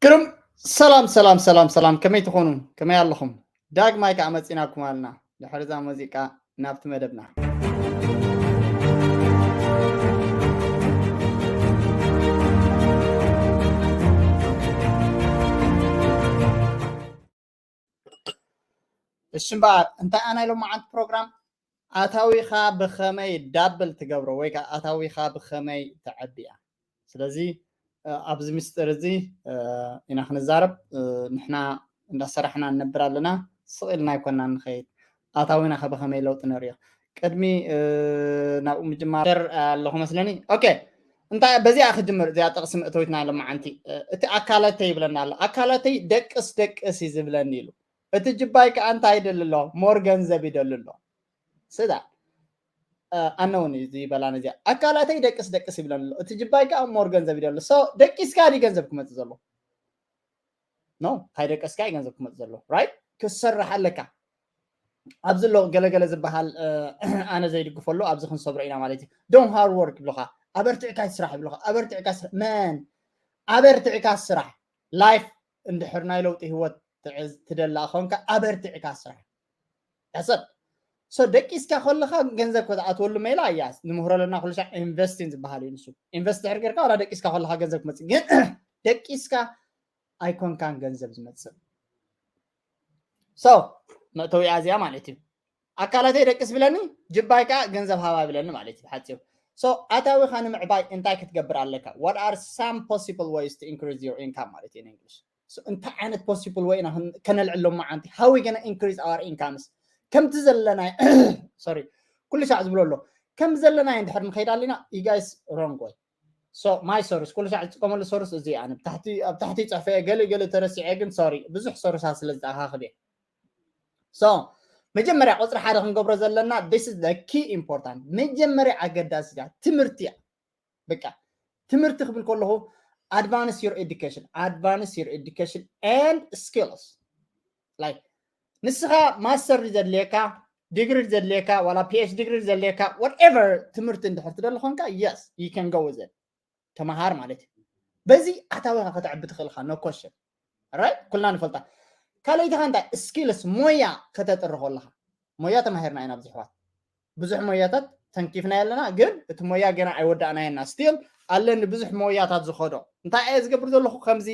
ግርም። ሰላም ሰላም ሰላም ሰላም፣ ከመይ ትኾኑ? ከመይ ኣለኹም? ዳግማይ ከዓ መፂናኩም ኣለና። ድሕሪ እዛ ሙዚቃ ናብቲ መደብና። እሺ እምበኣር እንታይ ኣና ኢሎም መዓንቲ ፕሮግራም ኣታዊኻ ብኸመይ ዳብል ትገብሮ ወይ ከዓ ኣታዊኻ ብኸመይ ተዐብያ? ስለዚ ኣብዚ ምስጢር እዚ ኢና ክንዛረብ። ንሕና እንዳሰራሕና ንነብር ኣለና። ስቕ ኢልና ኣይኮና ንኸይድ። ኣታዊና ከ ብኸመይ ለውጢ ነርእዮ? ቅድሚ ናብኡ ምጅማር ኣለኹ መስለኒ። ኦኬ፣ እንታይ በዚኣ ክጅምር፣ እዚኣ ጥቕሲ መእተዊትና ለማዓንቲ። እቲ ኣካላተይ ይብለና ኣሎ። ኣካላተይ ደቅስ ደቅስ እዩ ዝብለኒ ኢሉ። እቲ ጅባይ ከዓ እንታይ ይደሊ ኣሎ? ሞር ገንዘብ ይደሊ ኣሎ። ስዳ ኣነ እውን እዩ ዝበላን እዚኣ። ኣካላተይ ደቅስ ደቅስ ይብለኒ ኣሎ። እቲ ጅባይ ከዓ ሞር ገንዘብ ይደሊ ኣሎ። ሶ ደቂስካ ድዩ ገንዘብ ክመፅእ ዘሎ? ኖ፣ ካይደቀስካ እዩ ገንዘብ ክመፅእ ዘሎ። ራይት? ክሰርሕ ኣለካ። ኣብዚ ኣሎ ገለገለ ዝበሃል ኣነ ዘይድግፈሉ፣ ኣብዚ ክንሰብሮ ኢና ማለት እዩ። ዶን ሃርድ ወርክ ይብሉኻ፣ ኣበርቲዕካ ስራሕ ይብሉኻ፣ ኣበርቲዕካ ስራሕ መን ኣበርቲዕካ ስራሕ። ላይፍ እንድሕር ናይ ለውጢ ህይወት ትደላ ኾንካ ኣበርቲዕካ ስራሕ። ሕሰብ። ሶ ደቂስካ ከለኻ ገንዘብ ክትኣትወሉ ሜላ እያ ንምህሮ ኣለና። ኩሉ ሻዕ ኢንቨስቲንግ ዝበሃል እዩ ንሱ። ኢንቨስት ድሕር ጌርካ ዋላ ደቂስካ ከለኻ ገንዘብ ክመፅእ፣ ግን ደቂስካ ኣይኮንካን ገንዘብ ዝመፅእ። ሶ መእተዊኣ እዚኣ ማለት እዩ። ኣካላተይ ደቅስ ብለኒ፣ ጅባይ ከዓ ገንዘብ ሃባ ብለኒ ማለት እዩ ብሓፂሩ። ሶ ኣታዊኻ ንምዕባይ እንታይ ክትገብር ኣለካ? What are some possible ways to increase your income ማለት እዩ ንእንግሊሽ። እንታይ ዓይነት possible way ኢና ከነልዕሎም መዓንቲ? How we gonna increase our incomes? ከምቲ ዘለናይ ሶሪ፣ ኩሉ ሻዕ ዝብሎ ኣሎ። ከምቲ ዘለናይ እንድሕር ንኸይድ ኣለና፣ you guys wrong way። ሶ ማይ ሶርስ ኩሉ ሻዕ ዝጥቀመሉ ሶርስ እዚ ኣነ ብታሕቲ ኣብ ታሕቲ ይፅሕፈ እየ። ገለ ገለ ተረሲዐ ግን ሶሪ፣ ብዙሕ ሶርሳት ስለ ዝኣኻኽብ እየ። ሶ መጀመርያ ቁፅሪ ሓደ ክንገብሮ ዘለና this is the key important፣ መጀመርያ ኣገዳሲ እያ ትምህርቲ እያ። በቃ ትምህርቲ ክብል ከለኹ advance your education, advance your education and skills። Like ንስኻ ማስተር ዘድልየካ፣ ዲግሪ ዘድልየካ፣ ዋላ ፒኤች ዲግሪ ዘድልየካ፣ whatever ትምህርቲ እንድሕር ትደሊ ኾንካ፣ yes you can go with it። ተመሃር ማለት እዩ። በዚ ኣታዊኻ ከተዕቢ ትኽእል ኢኻ፣ no question። ራይት? ኩልና ንፈልጣ። ካልኣይቲ ኸ እንታይ? ስኪልስ፣ ሞያ ከተጥሪ ከለኻ። ሞያ ተማሂርና ኢና ብዙሕዋት። ብዙሕ ሞያታት ተንኪፍና ኣለና፣ ግን እቲ ሞያ ገና ኣይወዳእናየና። ስቲል ኣለኒ ብዙሕ ሞያታት ዝኸዶ። እንታይ እየ ዝገብር ዘለኹ? ከምዚ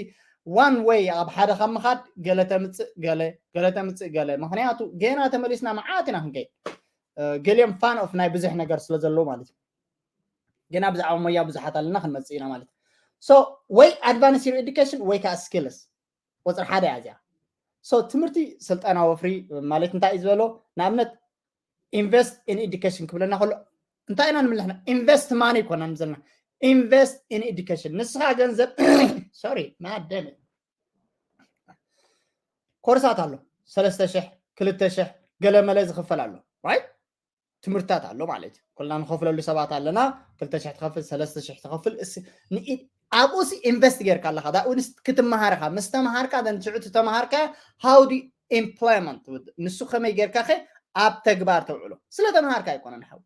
ዋን ዌይ ኣብ ሓደ ካብ ምኻድ ገለ ተምፅእ ገለ፣ ገለ ተምፅእ ገለ። ምኽንያቱ ገና ተመሊስና መዓት ኢና ክንከይድ። እ፣ ገሊኦም ፋን ኦፍ ናይ ብዙሕ ነገር ስለ ዘለዉ ማለት እዩ። ገና ብዛዕባ ሞያ ብዙሓት ኣለና፣ ክንመፅእ ኢና ማለት እዩ። ሶ ወይ advance your education ወይ ከዓ ስኪልስ። ቁፅሪ ሓደ እያ እዚኣ። ሶ ትምህርቲ ስልጠና ወፍሪ ማለት እንታይ እዩ ዝበሎ? ንኣብነት ኢንቨስት ኢን ኤዱኬሽን ክብለና ከሎ እንታይ ኢና ንምልሕና? ኢንቨስት ማኒ ይኮና ንዘልና። ኢንቨስት ኢን ኤዱኬሽን። ንስኻ ገንዘብ ሶሪ ማደም ኮርሳት ኣሎ። ሰለስተ ሽሕ፣ ክልተ ሽሕ፣ ገለ መለ ዝኽፈል ኣሎ። ራይት? ትምህርትታት ኣሎ ማለት እዩ። ኩልና ንኸፍለሉ ሰባት ኣለና። ክልተ ሽሕ ትኸፍል፣ ሰለስተ ሽሕ ትኸፍል። እስ-፣ ንኢ-፣ ኣብኡ ሲ ኢንቨስት ጌርካ ኣለኻ። ዳኡ ንስ-፣ ክትመሃር ኢኻ። ምስ ተመሃርካ፣ then ሽዑ እቲ ተመሃርካ፣ how do you implement with-፣ ንሱ ከመይ ጌርካ ኸ ኣብ ተግባር ተውዕሎ? ስለ ተመሃርካ ኣይኮነን ሓው።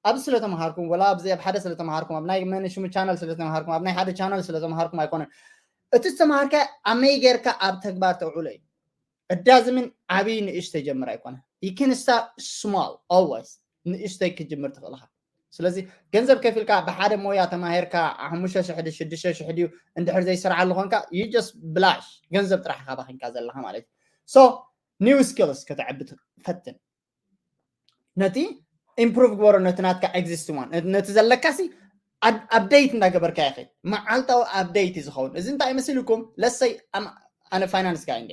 ኣብዚ ስለ ተመሃርኩም፣ ወላ ኣብዚ ኣብ ሓደ ስለ ተመሃርኩም፣ ኣብ ናይ መን ሽሙ ቻነል ስለ ተመሃርኩም፣ ኣብ ናይ ሓደ ቻነል ስለ ተመሃርኩም ኣይኮነን። እቲ ዝተመሃርካ ኣመይ ጌርካ ኣብ ተግባር ተውዕሎ እዩ። እዳዝምን ዓብዪ ንእሽተይ ጀምር ኣይኮነ። You can start small always። ንእሽተይ ክጅምር ትኽእል ኢኻ። ስለዚ ገንዘብ ከፊልካ ብሓደ ሞያ ተማሂርካ ሓሙሽተ ሽሕ ድዩ ሽዱሽተ ሽሕ ድዩ እንድሕር ዘይስርዓሉ ኾንካ፣ you just ብላሽ ገንዘብ ጥራሕ ኢኻ ባኺንካ ዘለኻ ማለት እዩ። So new skills ከተዕቢ ፈትን። ነቲ ኢምፕሩቭ ግበሮ፣ ነቲ ናትካ ኤግዚስቲንግ ዋን፣ ነቲ ዘለካሲ ኣፕዴት እንዳገበርካ ይኸይድ። መዓልታዊ ኣፕዴት እዩ ዝኸውን። እዚ እንታይ መሲልኩም? ለሰይ ኣነ ፋይናንስ ጋይ እንደ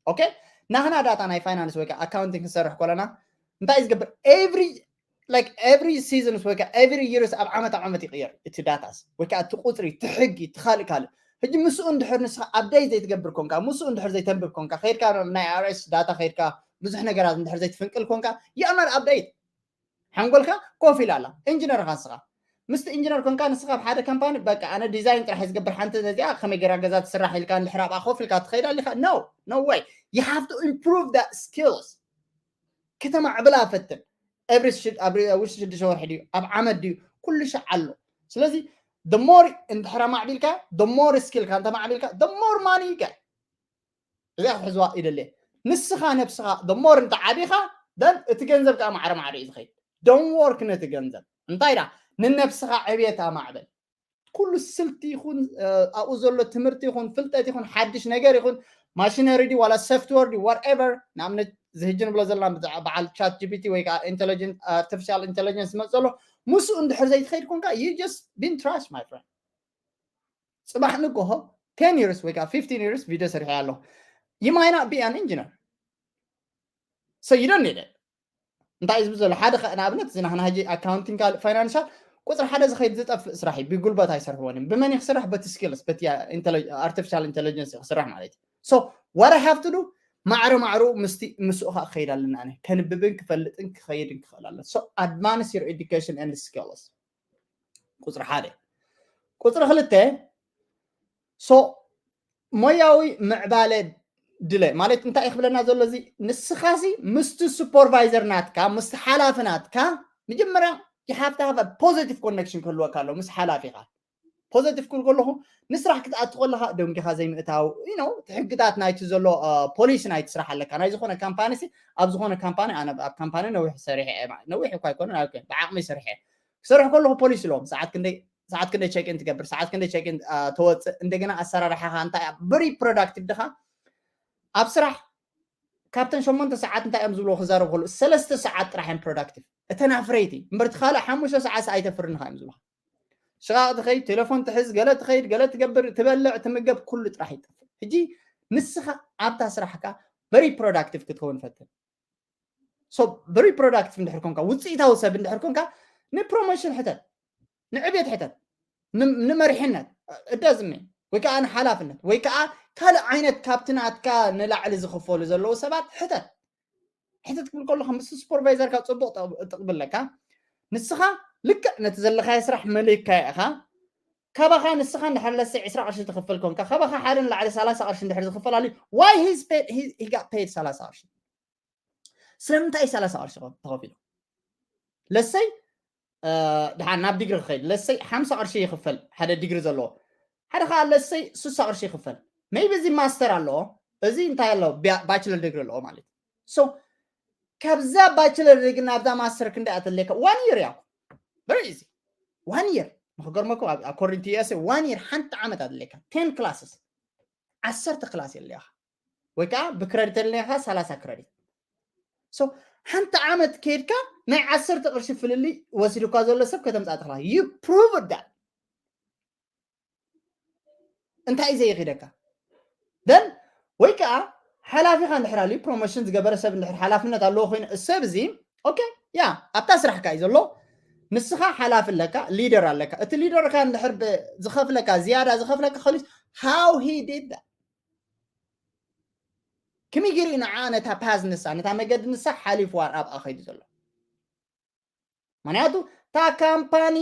ኦኬ፣ ናህና ዳታ ናይ ፋይናንስ ወይ ከዓ ኣካውንቲንግ ክንሰርሕ ከለና እንታይ እዩ ዝገብር? ኤቭሪ ላይክ ኤቭሪ ሲዝንስ ወይ ከዓ ኤቭሪ ይርስ ኣብ ዓመት ኣብ ዓመት ይቕየር እቲ ዳታስ ወይ ከዓ እቲ ቁፅሪ፣ እቲ ሕጊ፣ እቲ ካልእ ካልእ። ሕጂ ምስኡ እንድሕር ንስኻ ኣፕዴት ዘይትገብር ኮንካ፣ ምስኡ እንድሕር ዘይተንብብ ኮንካ፣ ከይድካ ናይ ኣርኤስ ዳታ ከይድካ ብዙሕ ነገራት እንድሕር ዘይትፍንቅል ኮንካ፣ you are not update። ሓንጎልካ ኮፍ ኢላ ኣላ። ኢንጂነር ኢኻ ንስኻ። ምስቲ ኢንጂነር ኮንካ ንስኻ ኣብ ሓደ ካምፓኒ በቃ ኣነ ዲዛይን ጥራሕ እየ ዝገብር፣ ሓንቲ ነዚኣ ከመይ ገይራ ገዛ ትስራሕ ኢልካ እንድሕር ኣብኣ ኮፍ ኢልካ ትኸይድ ኣሊኻ? No, no way. You have to improve that skills። ከተማዕብላ ፈትን። ኤቭሪ ሽድ-፣ ኣብ ሪ-፣ ኣብ ውሽጢ ሽዱሽተ ወርሒ ድዩ? ኣብ ዓመት ድዩ? ኩሉ ሻዕ ኣሎ። ስለዚ the more እንድሕር ኣማዕቢልካ፣ the more skill ካ እንተማዕቢልካ፣ the more money you get። እዚኣ ክትሕዝዋ ይደልየ። ንስኻ ነብስኻ the more እንተ ዓቢኻ፣ then እቲ ገንዘብ ከዓ ማዕረ ማዕረ እዩ ዝኸይድ። Don't work ነቲ ገንዘብ። እንታይ ዳ? ንነብስኻ ዕብየት ኣማዕበል። ኩሉ ስልቲ ይኹን ኣብኡ ዘሎ ትምህርቲ ይኹን ፍልጠት ይኹን ሓድሽ ነገር ይኹን ማሽነሪ ድዩ ዋላ ሶፍትወር ድዩ whatever፣ ንኣብነት ዝህጂ ንብሎ ዘለና በዓል ቻት ጂፒቲ ወይ ከዓ ኢንቴሊጀንስ ኣርቲፊሻል ኢንቴሊጀንስ ዝመፅ ዘሎ ምስኡ እንድሕር ዘይትኸይድ ኮንካ you just been trash my friend። ፅባሕ ንጎሆ ten years ወይ ከዓ fifteen years ቪድዮ ሰሪሐ ኣለኹ። You might not be an engineer, so you don't need it። እንታይ እዩ ዝብል ዘሎ ሓደ ንኣብነት እዚ ናህና ሕጂ ኣካውንቲንግ ካልእ ፋይናንሻል ቁፅሪ ሓደ ዝኸይድ ዝጠፍእ ስራሕ እዩ። ብጉልበት ኣይሰርሕዎን እዮም። ብመን ክስራሕ? በቲ ስኪልስ በቲ ኣርቲፊሻል ኢንቴሊጀንስ ክስራሕ ማለት እዩ። So what I have to do ማዕረ ማዕሩ ምስቲ ምስኡ ከዓ ክኸይድ ኣለና። ኣነ ከንብብን ክፈልጥን ክኸይድን ክኽእል ኣለና። So advance your education and skills። ቁፅሪ ሓደ። ቁፅሪ ክልተ so ሞያዊ ምዕባለ ድለ ማለት እንታይ ክብለና ዘሎ እዚ ንስኻሲ ምስቲ ሱፐርቫይዘር ናትካ ምስቲ ሓላፊ ናትካ መጀመርያ you have to have positive connection ክህልወካ ኣሎ ምስ ሓላፊኻ። ፖዘቲቭ ክብል ከለኹ ንስራሕ ክትኣቱ ከለኻ ደንጊኻ ዘይምእታው you know ሕግታት ናይቲ ዘሎ ፖሊሲ ናይቲ ስራሕ ኣለካ። ናይ ዝኾነ ካምፓኒ ኣብ ዝኾነ ካምፓኒ ኣነ ኣብ ካምፓኒ ነዊሕ ሰሪሐ ነዊሕ እኳ ኣይኮነን ብዓቕሚ ሰሪሐ ክሰርሕ ከለኹ ፖሊሲ ኣለዎም። ሰዓት ክንደይ ሰዓት ክንደይ ቸክ ኢን ትገብር፣ ሰዓት ክንደይ ቸክ ኢን ተወፅእ፣ እንደገና ኣሰራርሓኻ እንታይ very productive ድኻ ኣብ ስራሕ ካብተን ሸሞንተ ሰዓት እንታይ እዮም ዝብልዎ ክዛረቡ ከለዉ ሰለስተ ሰዓት ጥራሕ እዮም productive እተን ኣፍረይቲ እምበር እቲ ካልእ ሓሙሽተ ሰዓት ኣይተፍርንኻ እዮም ዝብሉኻ። ሽቓቕ ትኸይድ፣ ቴሌፎን ትሕዝ፣ ገለ ትኸይድ፣ ገለ ትገብር፣ ትበልዕ፣ ትምገብ፣ ኩሉ ጥራሕ ይጠፍእ። ሕጂ ንስኻ ኣብታ ስራሕካ very productive ክትከውን ፈትን። So very productive እንድሕር ኮንካ ውፅኢታዊ ሰብ እንድሕር ኮንካ ንፕሮሞሽን ሕተት፣ ንዕብየት ሕተት፣ ንመሪሕነት እዳዝሜ ወይ ከዓ ንሓላፍነት ወይ ከዓ ካልእ ዓይነት ካብቲ ናትካ ንላዕሊ ዝኽፈሉ ዘለዉ ሰባት ሕተት። ሕተት ክብል ከለኹ ምስ ሱፐርቫይዘርካ ፅቡቅ ጥቕቢ ኣለካ። ንስኻ ልክዕ ነቲ ዘለካዮ ስራሕ መሊካዮ ኢኻ። ካባኻ ንስኻ እንድሕር ለሰ ዕስራ ቅርሺ ትኽፈል ኮንካ ካባኻ ሓደ ንላዕሊ ሰላሳ ቅርሺ እንድሕር ዝኽፈል ኣሉ why he got paid ሰላሳ ቅርሺ? ስለምንታይ ሰላሳ ቅርሺ ተኸፊሉ? ለሰይ ድሓን ናብ ዲግሪ ክኸይድ ለሰይ ሓምሳ ቅርሺ ይኽፈል ሓደ ዲግሪ ዘለዎ ሓደ ከዓ ለሰይ ስሳ ቅርሺ ይኽፈል። ሜይቢ እዚ ማስተር ኣለዎ እዚ እንታይ ኣለዎ ባችለር ዲግሪ ኣለዎ ማለት so ካብዛ ባችለር ዲግሪ ናብዛ ማስተር ክንደይ ኣተለካ one year ያኩ very easy one year ንክገርመኩም according to USA one year ሓንቲ ዓመት ኣድለካ ten classes ዓሰርተ ክላስ የለካ ወይ ከዓ ብክረዲት ኣለካ ሰላሳ ክረዲት so ሓንቲ ዓመት ከይድካ ናይ ዓሰርተ ቅርሺ ፍልልይ ወሲዱካ ዘሎ ሰብ ከተምፃእ ትኽላ you prove that እንታይ እዩ ዘይኽደካ then ወይ ከዓ ሓላፊኻ እንድሕር ኣልዩ ፕሮሞሽን ዝገበረ ሰብ እንድሕር ሓላፍነት ኣለዎ ኮይኑ ሰብ እዚ okay yeah ኣብታ ስራሕካ እዩ ዘሎ ንስኻ ሓላፊ ኣለካ ሊደር ኣለካ እቲ ሊደርካ እንድሕር ዝኸፍለካ ዝያዳ ዝኸፍለካ ከሉ how he did that ከመይ ገይሩ እዩ ንዓ ነታ ፓዝ ንሳ ነታ መገዲ ንሳ ሓሊፍዋ ኣብኣ ከይዱ ዘሎ ምክንያቱ እታ ካምፓኒ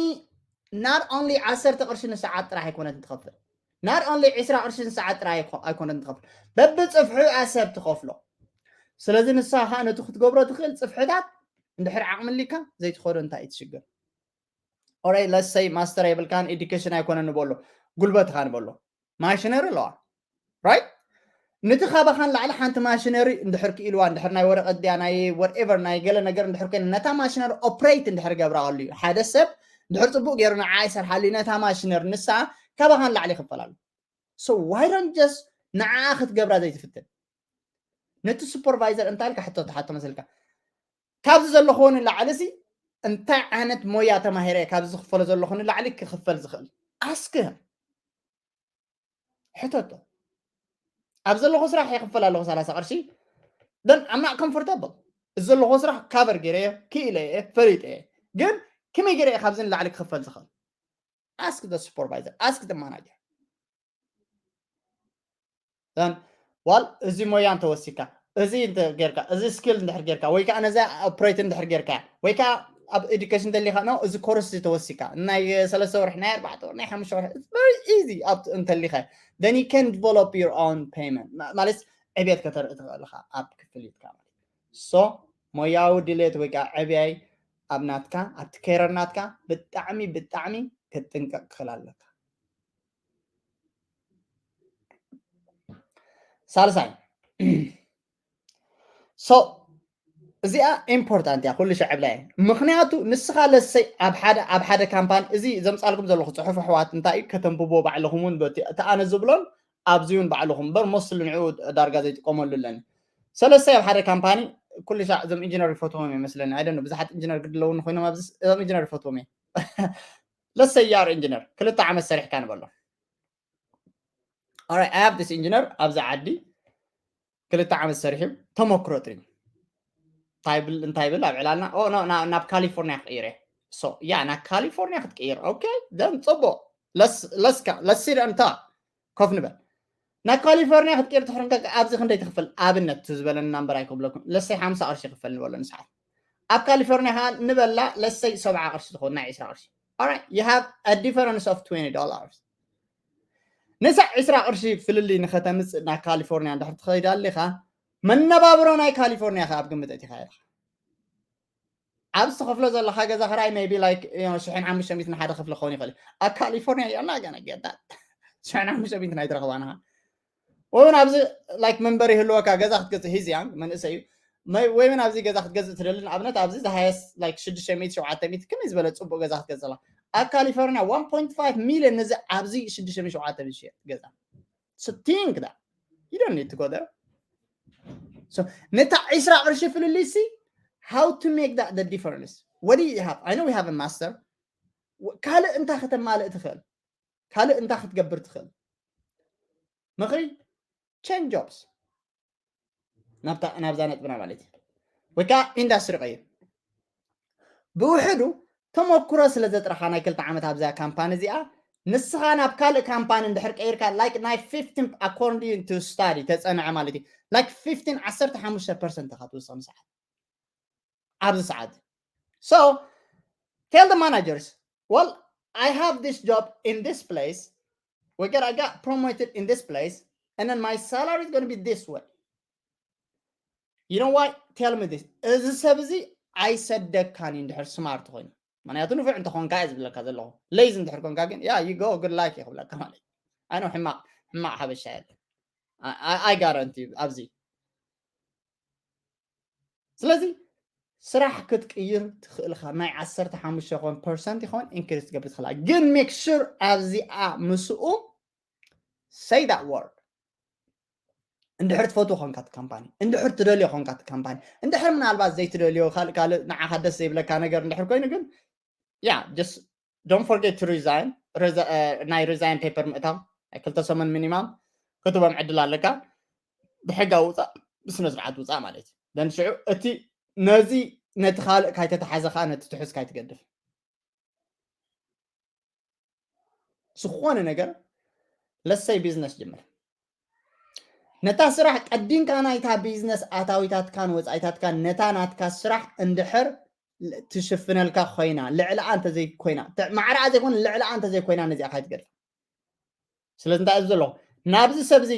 not only ዓሰርተ ቅርሺ ንሰዓት ጥራሕ ኣይኮነትን ትኸፍል not only ዕስራ ቅርሺ ንሰዓት ጥራሕ ኣይኮነትን ትኸፍል በብፅፍሑ እያ ሰብ ትኸፍሎ ስለዚ ንስኻ ከዓ ነቲ ክትገብሮ ትኽእል ፅፍሕታት እንድሕር ዓቕሚ ኣሊካ ዘይትኸዶ እንታይ እዩ ትሽግር ኦራይ ለሰይ ማስተር የብልካን ኤዱኬሽን ኣይኮነን ንበሎ ጉልበትኻ ንበሎ ማሽነሪ ኣለዋ right ነቲ ካባኻን ላዕሊ ሓንቲ ማሽነሪ እንድሕር ክኢልዋ እንድሕር ናይ ወረቀት ድያ ናይ whatever ናይ ገለ ነገር እንድሕር ኮይነ ነታ ማሽነሪ ኦፕሬት እንድሕር ገብራሉ እዩ ሓደ ሰብ እንድሕር ፅቡቅ ገይሩ ንዓ ይሰርሓሉ እዩ ነታ ማሽነሪ ንሳ ካባኻን ላዕሊ ይኽፈላሉ so why don't just ንዓ ክትገብራ ዘይትፍትን ነቲ ሱፐርቫይዘር እንታይ ኢልካ ሕቶ ትሓቶ መስልካ ካብዚ ዘለኹዎ ንላዕሊ ሲ እንታይ ዓይነት ሞያ ተማሂረ እየ ካብዚ ዝኽፈሎ ዘለኹ ንላዕሊ ክኽፈል ዝኽእል ኣስክህም ሕተቶ ኣብ ዘለኹ ስራሕ ይኽፈል ኣለኹ ሰላሳ ቅርሺ then I'm not comfortable እዚ ዘለኹዎ ስራሕ ካቨር ገይረ እየ ክኢለ እየ ፈሊጠ እየ ግን ከመይ ገይረ እየ ካብዚ ንላዕሊ ክኽፈል ዝኽእል ask the supervisor ask the manager then ዋል እዚ ሞያ እንተወሲካ እዚ ጌርካ እዚ ስኪል እንድሕር ጌርካ ወይ ከዓ ነዚ ኦፕሬት እንድሕር ጌርካ ወይ ከዓ ኣብ ኤዱኬሽን እንተሊካ ኖ እዚ ኮርስ ተወሲካ ናይ ሰለስተ ወርሒ ናይ ኣርባዕተ ወርሒ ናይ ሓሙሽተ ወርሒ very easy ኣብቲ እንተሊካ then you can develop your own payment ማለት ዕብየት ከተርኢ ትኽእል ኢኻ ኣብ ክፍሊትካ ማለት so ሞያዊ ድሌት ወይ ከዓ ዕብያይ ኣብ ናትካ ኣብቲ ኬረር ናትካ ብጣዕሚ ብጣዕሚ ክትጥንቀቕ ክኽእል ኣለካ። ሳልሳይ፣ so እዚኣ ኢምፖርታንት እያ፣ ኩሉ ሸዕብላ እየ። ምክንያቱ ንስኻ ለሰይ ኣብ ሓደ ኣብ ሓደ ካምፓኒ፣ እዚ ዘምፃልኩም ዘለኹ ፅሑፍ ኣሕዋት እንታይ እዩ ከተንብቦ ባዕልኹም እውን በቲ እቲ ኣነ ዝብሎን ኣብዚ እውን ባዕልኹም እምበር ሞስሊ ንዕኡ ዳርጋ ዘይጥቀመሉ ኣለኒ። ሰለስተ ኣብ ሓደ ካምፓኒ ኩሉ ሻዕ እዞም ኢንጂነር ይፈትዎም ይመስለኒ። ኣይደነ ብዙሓት ኢንጂነር ግድለውን ኮይኖም ኣብዚ እዞም ኢንጂነር ይፈትዎም እየ። ለሰይ ያር ኢንጂነር ክልተ ዓመት ሰሪሕካ ንበሎ። Alright, I have this ኢንጂነር ኣብዚ ዓዲ ክልተ ዓመት ሰሪሑ ተመክሮ ጥሪ እንታይ ብል እንታይ ብል ኣብ ዕላልና ኦ ኖ ናብ ካሊፎርኒያ ክቅይር እየ። ሶ ያ ናብ ካሊፎርኒያ ክትቅይር። ኦኬ ደን ጽቡቅ። ለስ ለስካ ለሲ ደንታ ኮፍ ንበል። ናብ ካሊፎርኒያ ክትቅይር ትሕርንካ ኣብዚ ክንደይ ትኽፈል? ኣብነት ዝበለና እምበር ኣይክብለኩም። ለሰይ ሓምሳ ቅርሺ ክፈል ንበሎ ንሰዓት። ኣብ ካሊፎርኒያ ከዓ ንበላ ለሰይ ሰብዓ ቅርሺ ትኸውን ናይ ዕስራ ቅርሺ። Alright, you have a difference of twenty dollars. ነዛ ዕስራ ቅርሺ ፍልልይ ንኸተምፅእ ናብ ካሊፎርኒያ እንድሕር ትኸይድ ኣሊኻ መነባብሮ ናይ ካሊፎርኒያ ከ ኣብ ግምት ኣእቲኻ ኢኻ። ኣብ ዝተኸፍሎ ዘለኻ ገዛ ክራይ maybe like ሽሕን ሓሙሽተ ሚእትን ሓደ ክፍሊ ክኸውን ይኽእል እዩ። ኣብ ካሊፎርኒያ you're not gonna get that። ሽሕን ሓሙሽተ ሚእትን ኣይትረኽባን ኢኻ። ወይ እውን ኣብዚ like መንበሪ ይህልወካ ገዛ ክትገዝእ he's young መንእሰይ እዩ። ወይ እውን ኣብዚ ገዛ ክትገዝእ ትደሊ ንኣብነት ኣብዚ the highest like ሽዱሽተ ሚእቲ ሸውዓተ ሚእቲ ከመይ ዝበለ ፅቡቅ ገዛ ክትገዝእ ኣለካ። ኣብ ካሊፎርኒያ one point five ሚልዮን ነዚ ኣብዚ ሽዱሽተ ሚእቲ ሸውዓተ ሚእቲ ዝሽየጥ ገዛ። So think that you don't need to go there. So ነታ ዕስራ ቅርሺ ፍልልይ ሲ how to make that the difference? What do you have? I know we have a master. ካልእ እንታይ ከተማልእ ትኽእል? ካልእ እንታይ ክትገብር ትኽእል? ምኽሪ change jobs ናብዛ ነጥብና ማለት እዩ። ወይ ከዓ ኢንዳስትሪ ቀይር። ብውሕዱ ተመክሮ ስለ ዘጥረኻ ናይ ክልተ ዓመት ኣብዛ ካምፓኒ እዚኣ ንስኻ ናብ ካልእ ካምፓኒ እንድሕር ቀይርካ like ናይ fifteen according to study ተፀንዐ ማለት እዩ like fifteen ዓሰርተ ሓሙሽተ ፐርሰንት ኢኻ ትውስኽ ንሰዓት ኣብዚ ሰዓት። So tell the managers, well, I have this job in this place. We get I got promoted in this place, and then my salary is going to be this way. You know why? Tell me this. እዚ ሰብ እዚ ኣይሰደካን እዩ እንድሕር ስማርት ኮይኑ። ምክንያቱ ንፉዕ እንተኾንካ እየ ዝብለካ ዘለኹ። ሌዚ እንድሕር ኮንካ ግን yeah you go good luck እየ ክብለካ ማለት እዩ። ኣነ ሕማቕ ሕማቕ ሓበሻ የለ። I guarantee ኣብዚ ስለዚ ስራሕ ክትቅይር ትኽእልካ ናይ ዓሰርተ ሓሙሽተ ይኾን ፐርሰንት ይኾን ኢንክሪስ ትገብር ትኽእላ ግን make sure ኣብዚኣ ምስኡ say that word እንድሕር ትፈትዎ ኮንካ እቲ ካምፓኒ እንድሕር ትደልዮ ኮንካ እቲ ካምፓኒ እንድሕር ምናልባት ዘይትደልዮ ካልእ ካልእ ንዓኻ ደስ ዘይብለካ ነገር እንድሕር ኮይኑ ግን yeah just don't forget to resign ናይ resign paper ምእታው ናይ ክልተ ሰሙን ሚኒማም ክትቦም ዕድል ኣለካ ብሕጋዊ ውፃእ ብስነ ስርዓት ውፃእ ማለት እዩ ደን ሽዑ እቲ ነዚ ነቲ ካልእ ካይተተሓዘ ከዓ ነቲ ትሑዝ ካይትገድፍ ዝኾነ ነገር ለሰይ ቢዝነስ ጅምር ነታ ስራሕ ቀዲምካ ናይታ ቢዝነስ ኣታዊታትካን ወፃኢታትካን ነታ ናትካ ስራሕ እንድሕር ትሽፍነልካ ኮይና ልዕልኣ እንተዘይኮይና ማዕረኣ ዘይኮነ ልዕልኣ እንተዘይኮይና ነዚኣ ካይትገድፋ ስለዚ እንታይ እዚ ዘለኹ ናብዚ ሰብ እዚ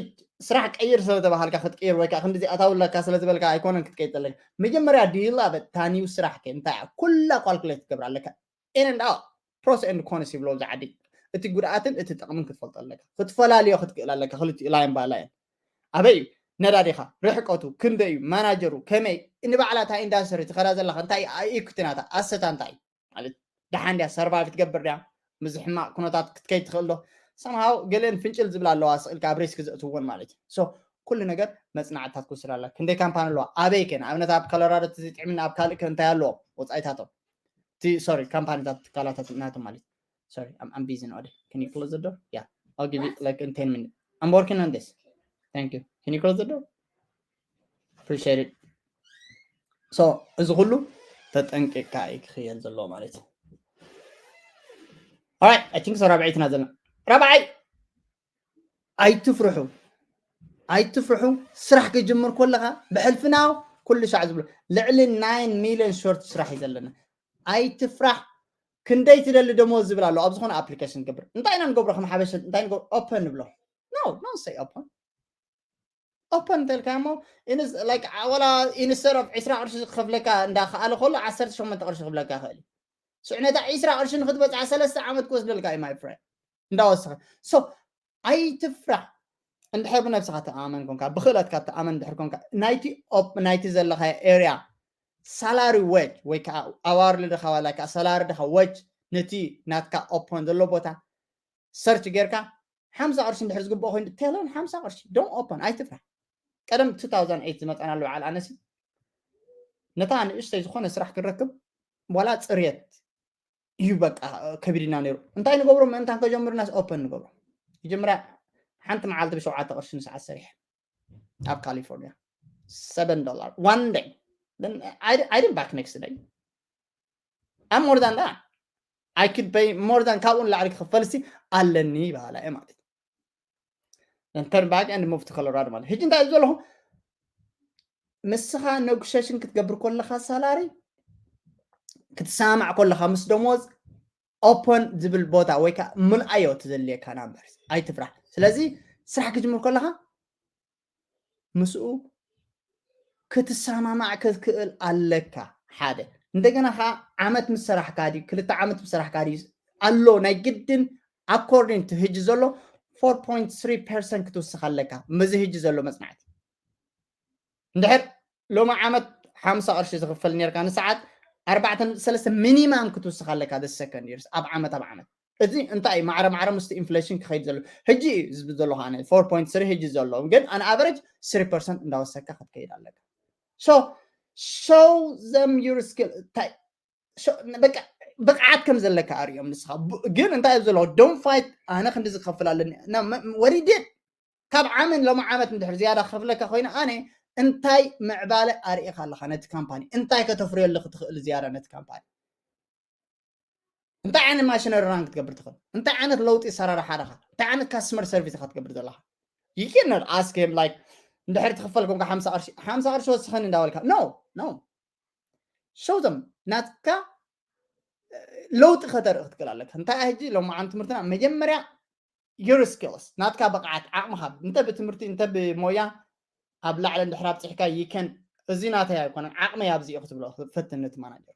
ስራሕ ቀይር ስለተባሃልካ ክትቀይር ወይ ከዓ ክንዲዚ ኣታውለካ ስለዝበልካ ኣይኮነን ክትቀይር ዘለካ መጀመርያ ዲላ በታኒው ስራሕ ከ እንታይ ኩላ ኳልኩሌት ትገብር ኣለካ in and out pros and cons ይብሎ ኣብዚ ዓዲ እቲ ጉድኣትን እቲ ጥቕምን ክትፈልጦ ኣለካ ክትፈላልዮ ክትክእል ኣለካ ክልቲኡ ላይን ባይ ላይን ኣበይ እዩ ነዳዲኻ ርሕቀቱ ክንደይ እዩ ማናጀሩ ከመይ ንባዕላ እታ ኢንዳስትሪ ትኸዳ ዘለካ እንታይ ኢኩቲ ናታ ኣሰታ እንታይ እዩ ማለት ደሓን ድያ ሰርቫይቭ ትገብር ድያ ምዚ ሕማቕ ኩነታት ክትከይድ ትኽእል ዶ ሰምሃው ገለን ፍንጭል ዝብል ኣለዋ ስቕ ኢልካ ኣብ ሪስክ ዘእትውን ማለት እዩ ኩሉ ነገር መፅናዕትታት ክውስድ ኣላ ክንደይ ካምፓኒ ኣለዋ ኣበይ ከ ንኣብነት ኣብ ኮሎራዶ ተዘይጥዕምን ኣብ ካልእ ከ እንታይ ኣለዎም ወፃኢታቶም እቲ ሶሪ ካምፓኒታት ትካላታት ናቶም ማለት sorry I'm, I'm busy nowadays can you close the door yeah I'll give you like in ten minutes I'm working on this thank you can you close the door appreciate it so እዚ ኩሉ ተጠንቂቅካ እዩ ክኽየል ዘለዎ ማለት እዩ alright I think so ራብዐይትና ዘለና ራብዓይ ኣይትፍርሑ ኣይትፍርሑ ስራሕ ክጅምር ከለኻ ብሕልፍና ኩሉ ሻዕ ዝብሎ ልዕሊ ናይን ሚልዮን ሾርት ስራሕ እዩ ዘለና ኣይትፍራሕ ክንደይ ትደሊ ደሞዝ ዝብል ኣሎ ኣብ ዝኾነ ኣፕሊኬሽን ትገብር እንታይ ኢና ንገብሮ ከም ሓበሸ እንታይ ንገብሮ ኦፐን ንብሎ no don't say open open እንተልካ እሞ like ወላ instead of ዕስራ ቅርሺ ክኸፍለካ እንዳኸኣለ ከሎ ዓሰርተ ሸሞንተ ቅርሺ ክብለካ ይኽእል እዩ ስዕነታ ዒስራ ቅርሺ ንክትበፅዓ ሰለስተ ዓመት ክወስደልካ እዩ my friend። እንዳወሰኸ so ኣይትፍራሕ። እንድሕር ብነብስኻ ተኣመን ኮንካ ብክእለትካ ተኣመን እንድሕር ኮንካ ናይቲ op ናይቲ ዘለካ area salary wage ወይ ከዓ hourly ድኻ ዋላ ከዓ salary ድኻ wage ነቲ ናትካ open ዘሎ ቦታ search ጌርካ ሓምሳ ቅርሺ እንድሕር ዝግብኦ ኮይኑ tell them ሓምሳ ቅርሺ don't open ኣይትፍራሕ። ቀደም two thousand eight ዝመፀናሉ በዓል ኣነሲ ነታ ንእሽተይ ዝኾነ ስራሕ ክንረክብ ዋላ ፅርየት እዩ በቃ ከቢድና ነይሩ። እንታይ ንገብሮ ምእንታን ከጀምርናስ open ንገብሮ። መጀመርያ ሓንቲ መዓልቲ ብሸውዓተ ቅርሺ ንሰዓት ሰሪሐ ኣብ ካሊፎርኒያ seven dollar one day. Then I, I didn't back next day. I'm more than that. I could pay more than ካብኡ ንላዕሊ ክኽፈል ሲ ኣለኒ በሃላ እየ ማለት እዩ። Then turn back and move to Colorado ማለት ሕጂ እንታይ እዩ ዘለኹ? ምስኻ negotiation ክትገብር ከለኻ salary ክትሰማማዕ ከለኻ ምስ ደሞዝ open ዝብል ቦታ ወይ ከዓ ምልኣዮ ትዘልየካ number ኣይትፍራሕ። ስለዚ ስራሕ ክጅምር ከለኻ ምስኡ ክትሰማማዕ ክትክእል ኣለካ። ሓደ እንደገና ከዓ ዓመት ምስ ሰራሕካ ድዩ ክልተ ዓመት ምስ ሰራሕካ ድዩ ኣሎ ናይ ግድን according to ሕጂ ዘሎ four point three percent ክትውስኽ ኣለካ። ምዚ ሕጂ ዘሎ መፅናዕቲ እንድሕር ሎሚ ዓመት ሓምሳ ቅርሺ ዝኽፈል ነርካ ንሰዓት ኣርባዕተ ነጥቢ ሰለስተ minimum ክትውስኽ ኣለካ the second years ኣብ ዓመት ኣብ ዓመት። እዚ እንታይ እዩ ማዕረ ማዕረ ምስቲ inflation ክኸይድ ዘሎ ሕጂ እዩ ዝብል ዘለኹ ኣነ four point three ሕጂ ዘሎ ግን on average three percent እንዳወሰካ ክትከይድ ኣለካ። So show them your skill እንታይ so በቃ ብቕዓት ከም ዘለካ ኣርእዮም ንስኻ ግን እንታይ እዩ ዘለዎ don't fight ኣነ ክንዲ ዝከፍል ኣለኒ what he did ካብ ዓምን ሎም ዓመት እንድሕር ዝያዳ ክኸፍለካ ኮይኑ ኣነ እንታይ ምዕባለ ኣርእኻ ኣለኻ ነቲ ካምፓኒ እንታይ ከተፍርየሉ ክትኽእል ዝያዳ ነቲ ካምፓኒ እንታይ ዓይነት machinery run ክትገብር ትኽእል እንታይ ዓይነት ለውጢ ሰራርሓ ዳኻ እንታይ ዓይነት customer service ኢኻ ትገብር ዘለኻ you cannot ask him like እንድሕር ትኽፈል ኮንካ ሓምሳ ቅርሺ ሓምሳ ቅርሺ ወስኸኒ እንዳበልካ no no show them ናትካ ለውጢ ከተርኢ ክትክእል ኣለካ እንታይ ሕጂ ሎም ዓም ትምህርትና መጀመርያ your skills ናትካ ብቕዓት ዓቕምኻ እንተ ብትምህርቲ እንተ ብሞያ ኣብ ላዕሊ እንድሕር ኣብፅሕካ you can እዚ ናተይ ኣይኮነን ዓቕመይ ኣብዚ እዩ ክትብሎ ፈትን ነቲ manager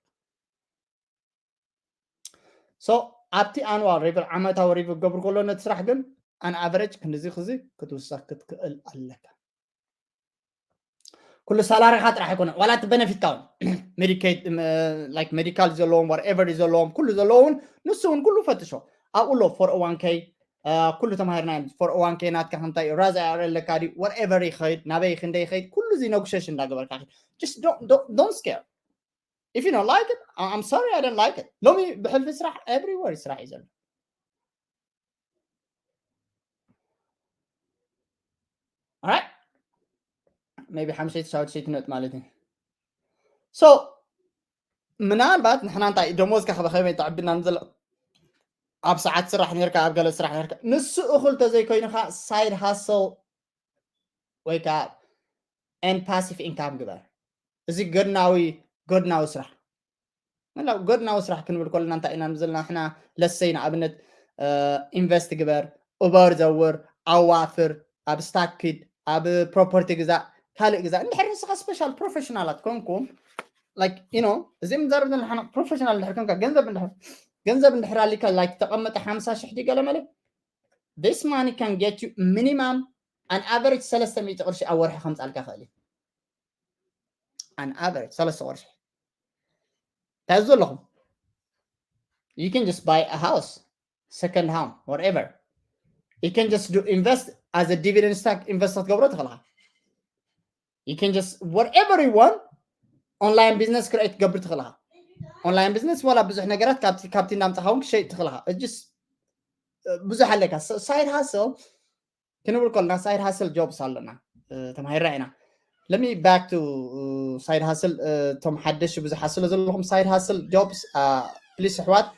so ኣብቲ annual review ዓመታዊ review ክገብር ከሎ ነቲ ስራሕ ግን on average ክንድዚ ክዚ ክትውሰኽ ክትክእል ኣለካ ኩሉ salary ኻ ጥራሕ ኣይኮነ ዋላ እቲ benefit ካ እውን Medicaid like medical ዘለዎም whatever ዘለዎም ኩሉ ዘለዎም ንሱ እውን ኩሉ ፈትሾ ኣብኡ ኣሎ four oh one k ኩሉ ተማሂርና four oh one k ናትካ ከምታይ ራዝ ኣር ኣለካ ድዩ whatever ይኸይድ ናበይ ክንደይ ይኸይድ ኩሉ እዚ negotiation እንዳገበርካ just don't, don't, don't scare if you don't like it I'm sorry I don't like it ሎሚ ብሕልፊ ስራሕ everywhere ስራሕ እዩ ዘሎ right maybe ሓምሰይቲ ሻውሸይቲ ነት ማለት እዩ so ምናልባት ንሕና እንታይ ደሞዝካ ከበኸመይ ተዕብና ንዘለ ኣብ ሰዓት ስራሕ ነርካ ኣብ ገለ ስራሕ ነርካ ንሱ እኹል ተዘይኮይኑካ side hustle ወይ ከዓ and passive income ግበር እዚ ገድናዊ ገድናዊ ስራሕ መላው ገድናዊ ስራሕ ክንብል ከለና እንታይ ኢና ዘለና ሕና ለሰይ ንኣብነት invest ግበር Uber ዘውር ኣዋፍር ኣብ stock ኪድ ኣብ property ግዛእ ካልእ ግዛእ እንድሕር ንስኻ special professional ኣት ኮንኩም like you know እዚ ምዛረብ ዘለና ሓና professional እንድሕር ኮንካ ገንዘብ እንድሕር ገንዘብ እንድሕር ኣሊካ like ተቐመጠ ሓምሳ ሽሕ ዲ ገለ መለ this money can get you minimum an average ሰለስተ ሚእቲ ቅርሺ ኣብ ወርሒ ከምፃልካ ክእል እዩ an average ሰለስተ ቅርሺ እንታይ ዘለኹም you can just buy a house second home whatever you can just do invest as a dividend stock invest ክትገብሮ ትኽእልኻ you can just whatever you want online business create ክትገብር ትኽእልኻ online business ዋላ ብዙሕ ነገራት ካብቲ እንዳምፃኻ እውን ክሸይጥ ትኽእልኻ just ብዙሕ ኣለካ side hustle ክንብል ከለና side hustle jobs ኣለና ተማሂርና ኢና let me back to side hustle እቶም ሓደሽ ብዙሓት ስለ ዘለኹም side hustle jobs please ኣሕዋት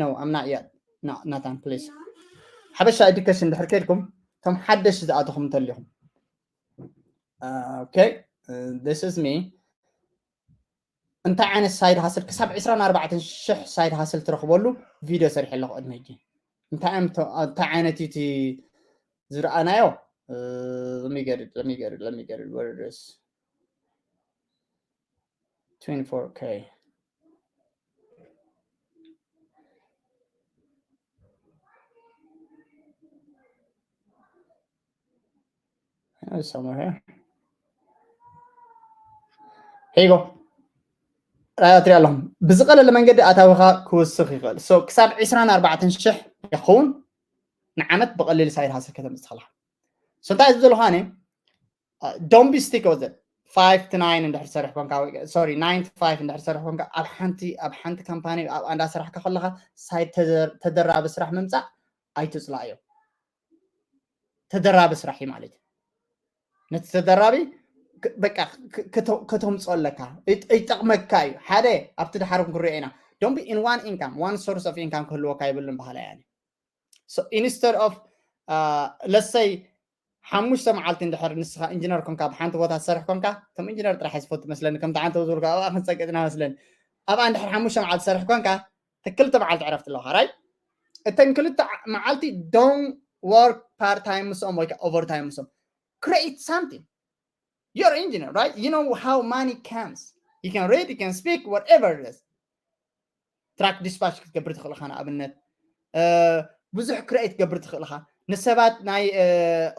no I'm not yet no Nathan please ሓበሻ education ድሕር ከድኩም እቶም ሓደሽ ዝኣተኹም እንተሊኹም okay this is me እንታይ ዓይነት side hustle ክሳብ ዕስራን ኣርባዕተን ሽሕ side hustle ትረኽበሉ ቪድዮ ሰሪሐ ኣለኹ ቅድሚ ሕጂ እንታይ ዓይነት እዩ እቲ ዝረኣናዮ let me get it let me get it let me get it where it is twenty-four K Somewhere here. Here you go. ራያ ትሪኣ ኣለኹም። ብዝቐለለ መንገዲ ኣታዊኻ ክውስኽ ይኽእል። So ክሳብ ዕስራን ኣርባዕተን ሽሕ ይኸውን ንዓመት ብቐሊል ሳይድ ሃስል ከተምፅእ ትኽእልኻ። So እንታይ እዚ ዘለኹ ኣነ don't be stick with it. Five to nine እንድሕር ትሰርሕ ኮንካ፣ sorry, nine to five እንድሕር ትሰርሕ ኮንካ፣ ኣብ ሓንቲ ኣብ ሓንቲ ካምፓኒ ኣብ ኣንዳ ስራሕካ ከለኻ ሳይድ ተደራቢ ስራሕ ምምፃእ ኣይትፅላእዮ። ተደራቢ ስራሕ እዩ ማለት እዩ። ነቲ ተደራቢ በቃ ከተምፅኦ ኣለካ፣ ይጠቅመካ እዩ። ሓደ ኣብቲ ድሓር ክንሪኦ ኢና። Don't be in one income, one source of income ክህልወካ ይብልን ባህላ ያኒ። So instead of let's say ሓሙሽተ መዓልቲ እንድሕር ንስኻ ኢንጂነር ኮንካ ኣብ ሓንቲ ቦታ ትሰርሕ ኮንካ፣ ከም ኢንጂነር ጥራሕ ዝፈቱ መስለኒ፣ ከምቲ ዓንተ ዝበልካ ኣብኣ ክንፀቅጥና መስለኒ። ኣብኣ እንድሕር ሓሙሽተ መዓልቲ ትሰርሕ ኮንካ፣ ክልተ መዓልቲ ዕረፍቲ ኣለካ፣ right? እተን ክልተ መዓልቲ don't work part time ምስኦም ወይ overtime ምስኦም። Create something. You're engineer, right? You know how money comes. You can read, you can speak, whatever it is. Track dispatch ክትገብር ትኽእል ኢኻ። ንኣብነት ብዙሕ create ክትገብር ትኽእል ኢኻ። ንሰባት ናይ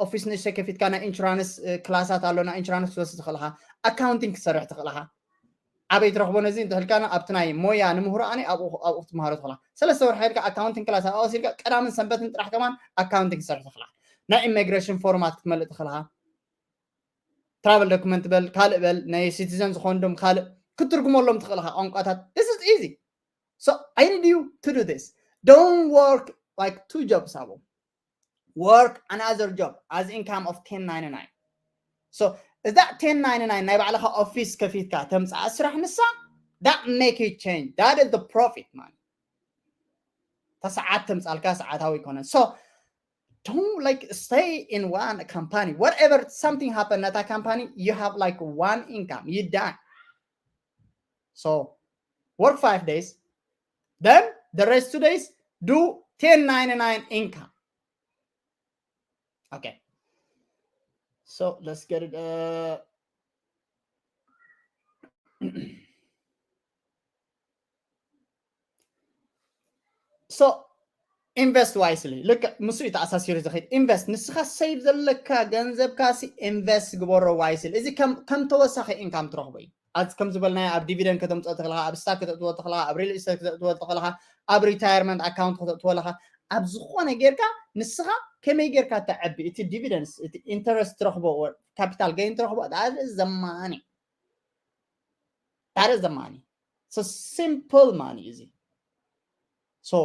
ኦፊስ ንእሽተይ ከፊትካ ናይ ኢንሹራንስ ክላሳት ኣሎ፣ ናይ ኢንሹራንስ ክትወስድ ትኽእል ኢኻ። ኣካውንቲንግ ክትሰርሕ ትኽእል ኢኻ። ኣበይ ትረኽቦ ነዚ እንተልካ ኣብቲ ናይ ሞያ ንምህሮ ኣነ ኣብኡ ክትመሃሮ ትኽእል ኢኻ። ሰለስተ ወርሒ ኢልካ ኣካውንቲንግ ክላስ ኣብኣ ወሲድካ ቀዳምን ሰንበትን ጥራሕ ከማን ኣካውንቲንግ ክትሰርሕ ትኽእል ኢኻ። ናይ ኢሚግሬሽን ፎርማት ክትመልእ ትኽእል ኢኻ። ትራቨል ዶክመንት በል ካልእ በል ናይ ሲቲዘን ዝኾን ዶም ካልእ ክትትርጉመሎም ትኽእል ኢኻ ቋንቋታት። This is easy. So I need you to do this. Don't work like two jobs. Abo, work another job as income of ten ninety-nine. So is that ten ninety-nine ናይ ባዕልኻ ኦፊስ ከፊትካ ተምፅኣ ስራሕ ንሳ? That make you change. That is the profit, man. ተሰዓት ተምፃልካ ሰዓታዊ ይኮነን። So don't like stay in one company. Whatever something happen at that company, you have like one income. You done. So work five days. Then the rest two days, do ten ninety-nine income. Okay. So let's get it. Uh, so invest wisely. ልክ ምስ እዩ ተኣሳሲሩ ዝኸይድ። ኢንቨስት፣ ንስኻ ሴቭ ዘለካ ገንዘብካ ሲ ኢንቨስት ግበሮ ዋይስሊ። እዚ ከም ተወሳኺ ኢንካም ትረኽቦ እዩ። ኣዚ ከም ዝበልናዮ ኣብ ዲቪደንድ ከተምፅኦ ተኽልኻ፣ ኣብ ስታክ ከተእትዎ ተኽልኻ፣ ኣብ ሪል ስቴት ከተእትዎ ተኽልኻ፣ ኣብ ሪታየርመንት ኣካውንት ከተእትዎ ኣለኻ፣ ኣብ ዝኾነ ጌርካ ንስኻ ከመይ ጌርካ ተዕቢ፣ እቲ ዲቪደንስ፣ እቲ ኢንተረስት ትረኽቦ፣ ካፒታል ገይን ትረኽቦ፣ that is the money. That is the money. So simple money እዚ። So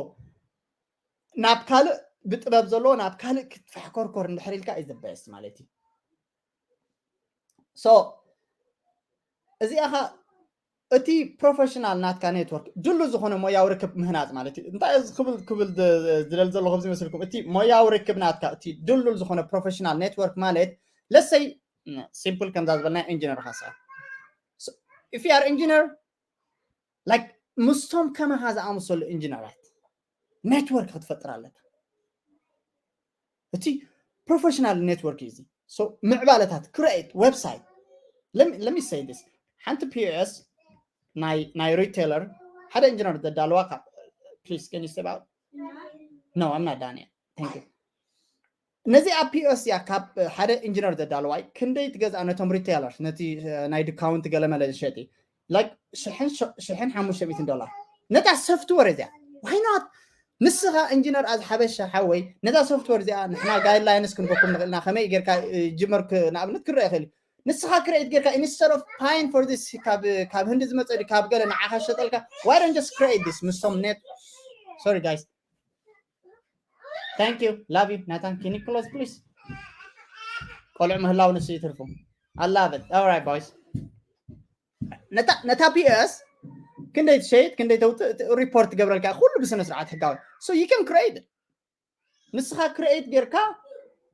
ናብ ካልእ ብጥበብ ዘለዎ ናብ ካልእ ክትፋሕኮርኮር እንድሕር ኢልካ is the best ማለት እዩ። So እዚኣ ኸ እቲ ፕሮፌሽናል ናትካ ኔትወርክ ድሉ ዝኾነ ሞያዊ ርክብ ምህናፅ ማለት እዩ። እንታይ እዚ ክብል ክብል ዝደል ዘለኹ ዝመስልኩም? እቲ ሞያዊ ርክብ ናትካ እቲ ድሉል ዝኾነ ፕሮፌሽናል ኔትወርክ ማለት ለሰይ ሲምፕል ከምዛ ዝበልና ኢንጂነር ካሳ if you are engineer like ምስቶም ከማኻ ዝኣመሰሉ ኢንጂነራት ኔትወርክ ክትፈጥር ኣለካ። እቲ ፕሮፌሽናል ኔትወርክ እዩ እዚ። ምዕባለታት ክሬት ዌብሳይት let me say this ሓንቲ ፒኦኤስ ናይ ሪቴለር ሓደ ኢንጂነር ዘዳለዋ please can you step out? No, I'm not done yet. Thank you. ነዚ ኣብ ፒኦኤስ እያ ካብ ሓደ ኢንጂነር ዘዳለዋይ ክንደይ ትገዝኣ ነቶም ሪቴለር ነቲ ናይ ድካውንት ገለመለ ዝሸጢ like ሽሕን ሓሙሽተ ሚእትን ዶላር ነታ ሶፍትወር እዚኣ why not? ንስኻ ኢንጂነር ኣዝ ሓበሻ ሓወይ ነዛ ሶፍትወር እዚኣ ንሕና ጋይድላይንስ ክንበኩም ንኽእልና ከመይ ጌርካ ጅመር ንኣብነት ክረአ ይኽእል እዩ። ንስኻ ክሬት ጌርካ instead of paying for this ካብ ህንዲ ዝመፀ ካብ ገለ ንዓኻ ሸጠልካ why don't just create this ምስቶም ኔት sorry guys. Thank you. Love you. Nathan, can you close, please? ቆልዑ ምህላው ንሱ ይትርፉ። I love it. All right, boys. ነታ ፒኤስ ክንደይ ትሸይጥ ክንደይ ተውፅእ ሪፖርት ትገብረልካ ኩሉ ብስነ ስርዓት ሕጋዊ። So you can create it. ንስኻ ክሬት ጌርካ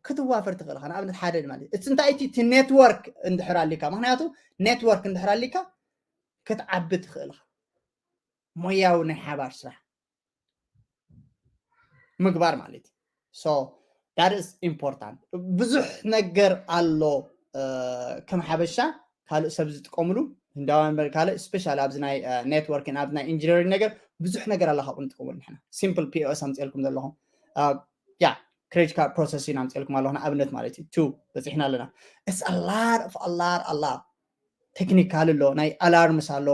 ክትዋፈር ትኽእል ኢኻ። ንኣብነት ሓደ ማለት እቲ እንታይ እቲ ኔትወርክ እንድሕር ኣሊካ፣ ምክንያቱ ኔትወርክ እንድሕር ኣሊካ ክትዓቢ ትኽእል ኢኻ። ሞያዊ ናይ ሓባር ስራሕ ምግባር ማለት እዩ። So that is important። ብዙሕ ነገር ኣሎ ከም ሓበሻ ካልእ ሰብ ዝጥቀምሉ ህንዳውያን ካልእ ስፔሻሊ ኣብዚ ናይ ኔትወርክን ኣብዚ ናይ ኢንጂነሪንግ ነገር ብዙሕ ነገር ኣላ ካብኡ ንጥቀመሉ ንሕና ሲምፕል ፒኦኤስ ኣምፅኤልኩም ዘለኹም ያ credit card process ኢና ኣምፅኤልኩም ኣለኹ ንኣብነት ማለት እዩ። Two በፂሕና ኣለና። It's a lot of, a lot, a lot. Technical ኣሎ፣ ናይ alarms ኣሎ፣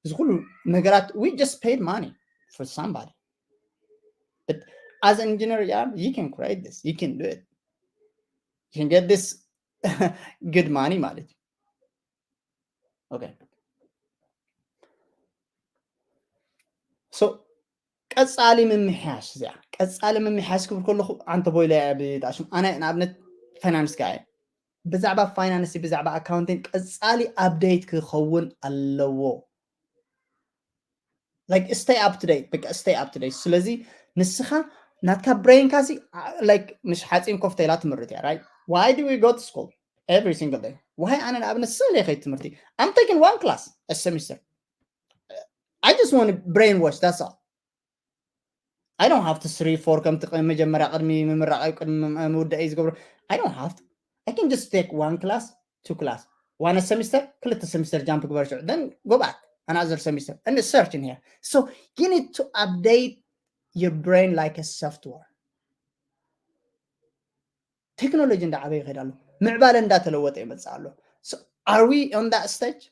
እዚ ኩሉ ነገራት። We just paid money for somebody, but as an engineer, yeah, you can create this, you can do it, you can get this good money ማለት እዩ። Okay, so ቀፃሊ ምምሕያሽ፣ እዚኣ ቀፃሊ ምምሕያሽ ክብል ከለኹ ኣንተ ቦይለ ብጣሽም ኣነ ንኣብነት ፋይናንስ ጋር ብዛዕባ ፋይናንስ ብዛዕባ ኣካውንቲንግ ቀፃሊ update ክኸውን ኣለዎ። Like stay up to date፣ በቃ stay up to date። ስለዚ ንስኻ ናትካ brain ካ ሲ like ምሽ ሓፂን ኮፍተ ኢላ ትምህርት እያ፣ right? Why do we go to school every single day? Why ኣነ ንኣብነት ስእለ ከይድ ትምህርቲ? I'm taking one class a semester. I just want to brainwash, that's all. I don't have to three four ከምቲ መጀመርያ ቅድሚ ምምራቕ ቅድሚ ምውዳእ እዩ ዝገብሮ። I don't have to. I can just take one class, two class, one semester፣ ክልተ semester jump ግበር ሽዑ፣ then go back another semester and search in here. So you need to update your brain like a software. ቴክኖሎጂ እንዳዓበየ ይኸይድ ኣሎ፣ ምዕባለ እንዳተለወጠ ይመፅእ ኣሎ። So are we on that stage?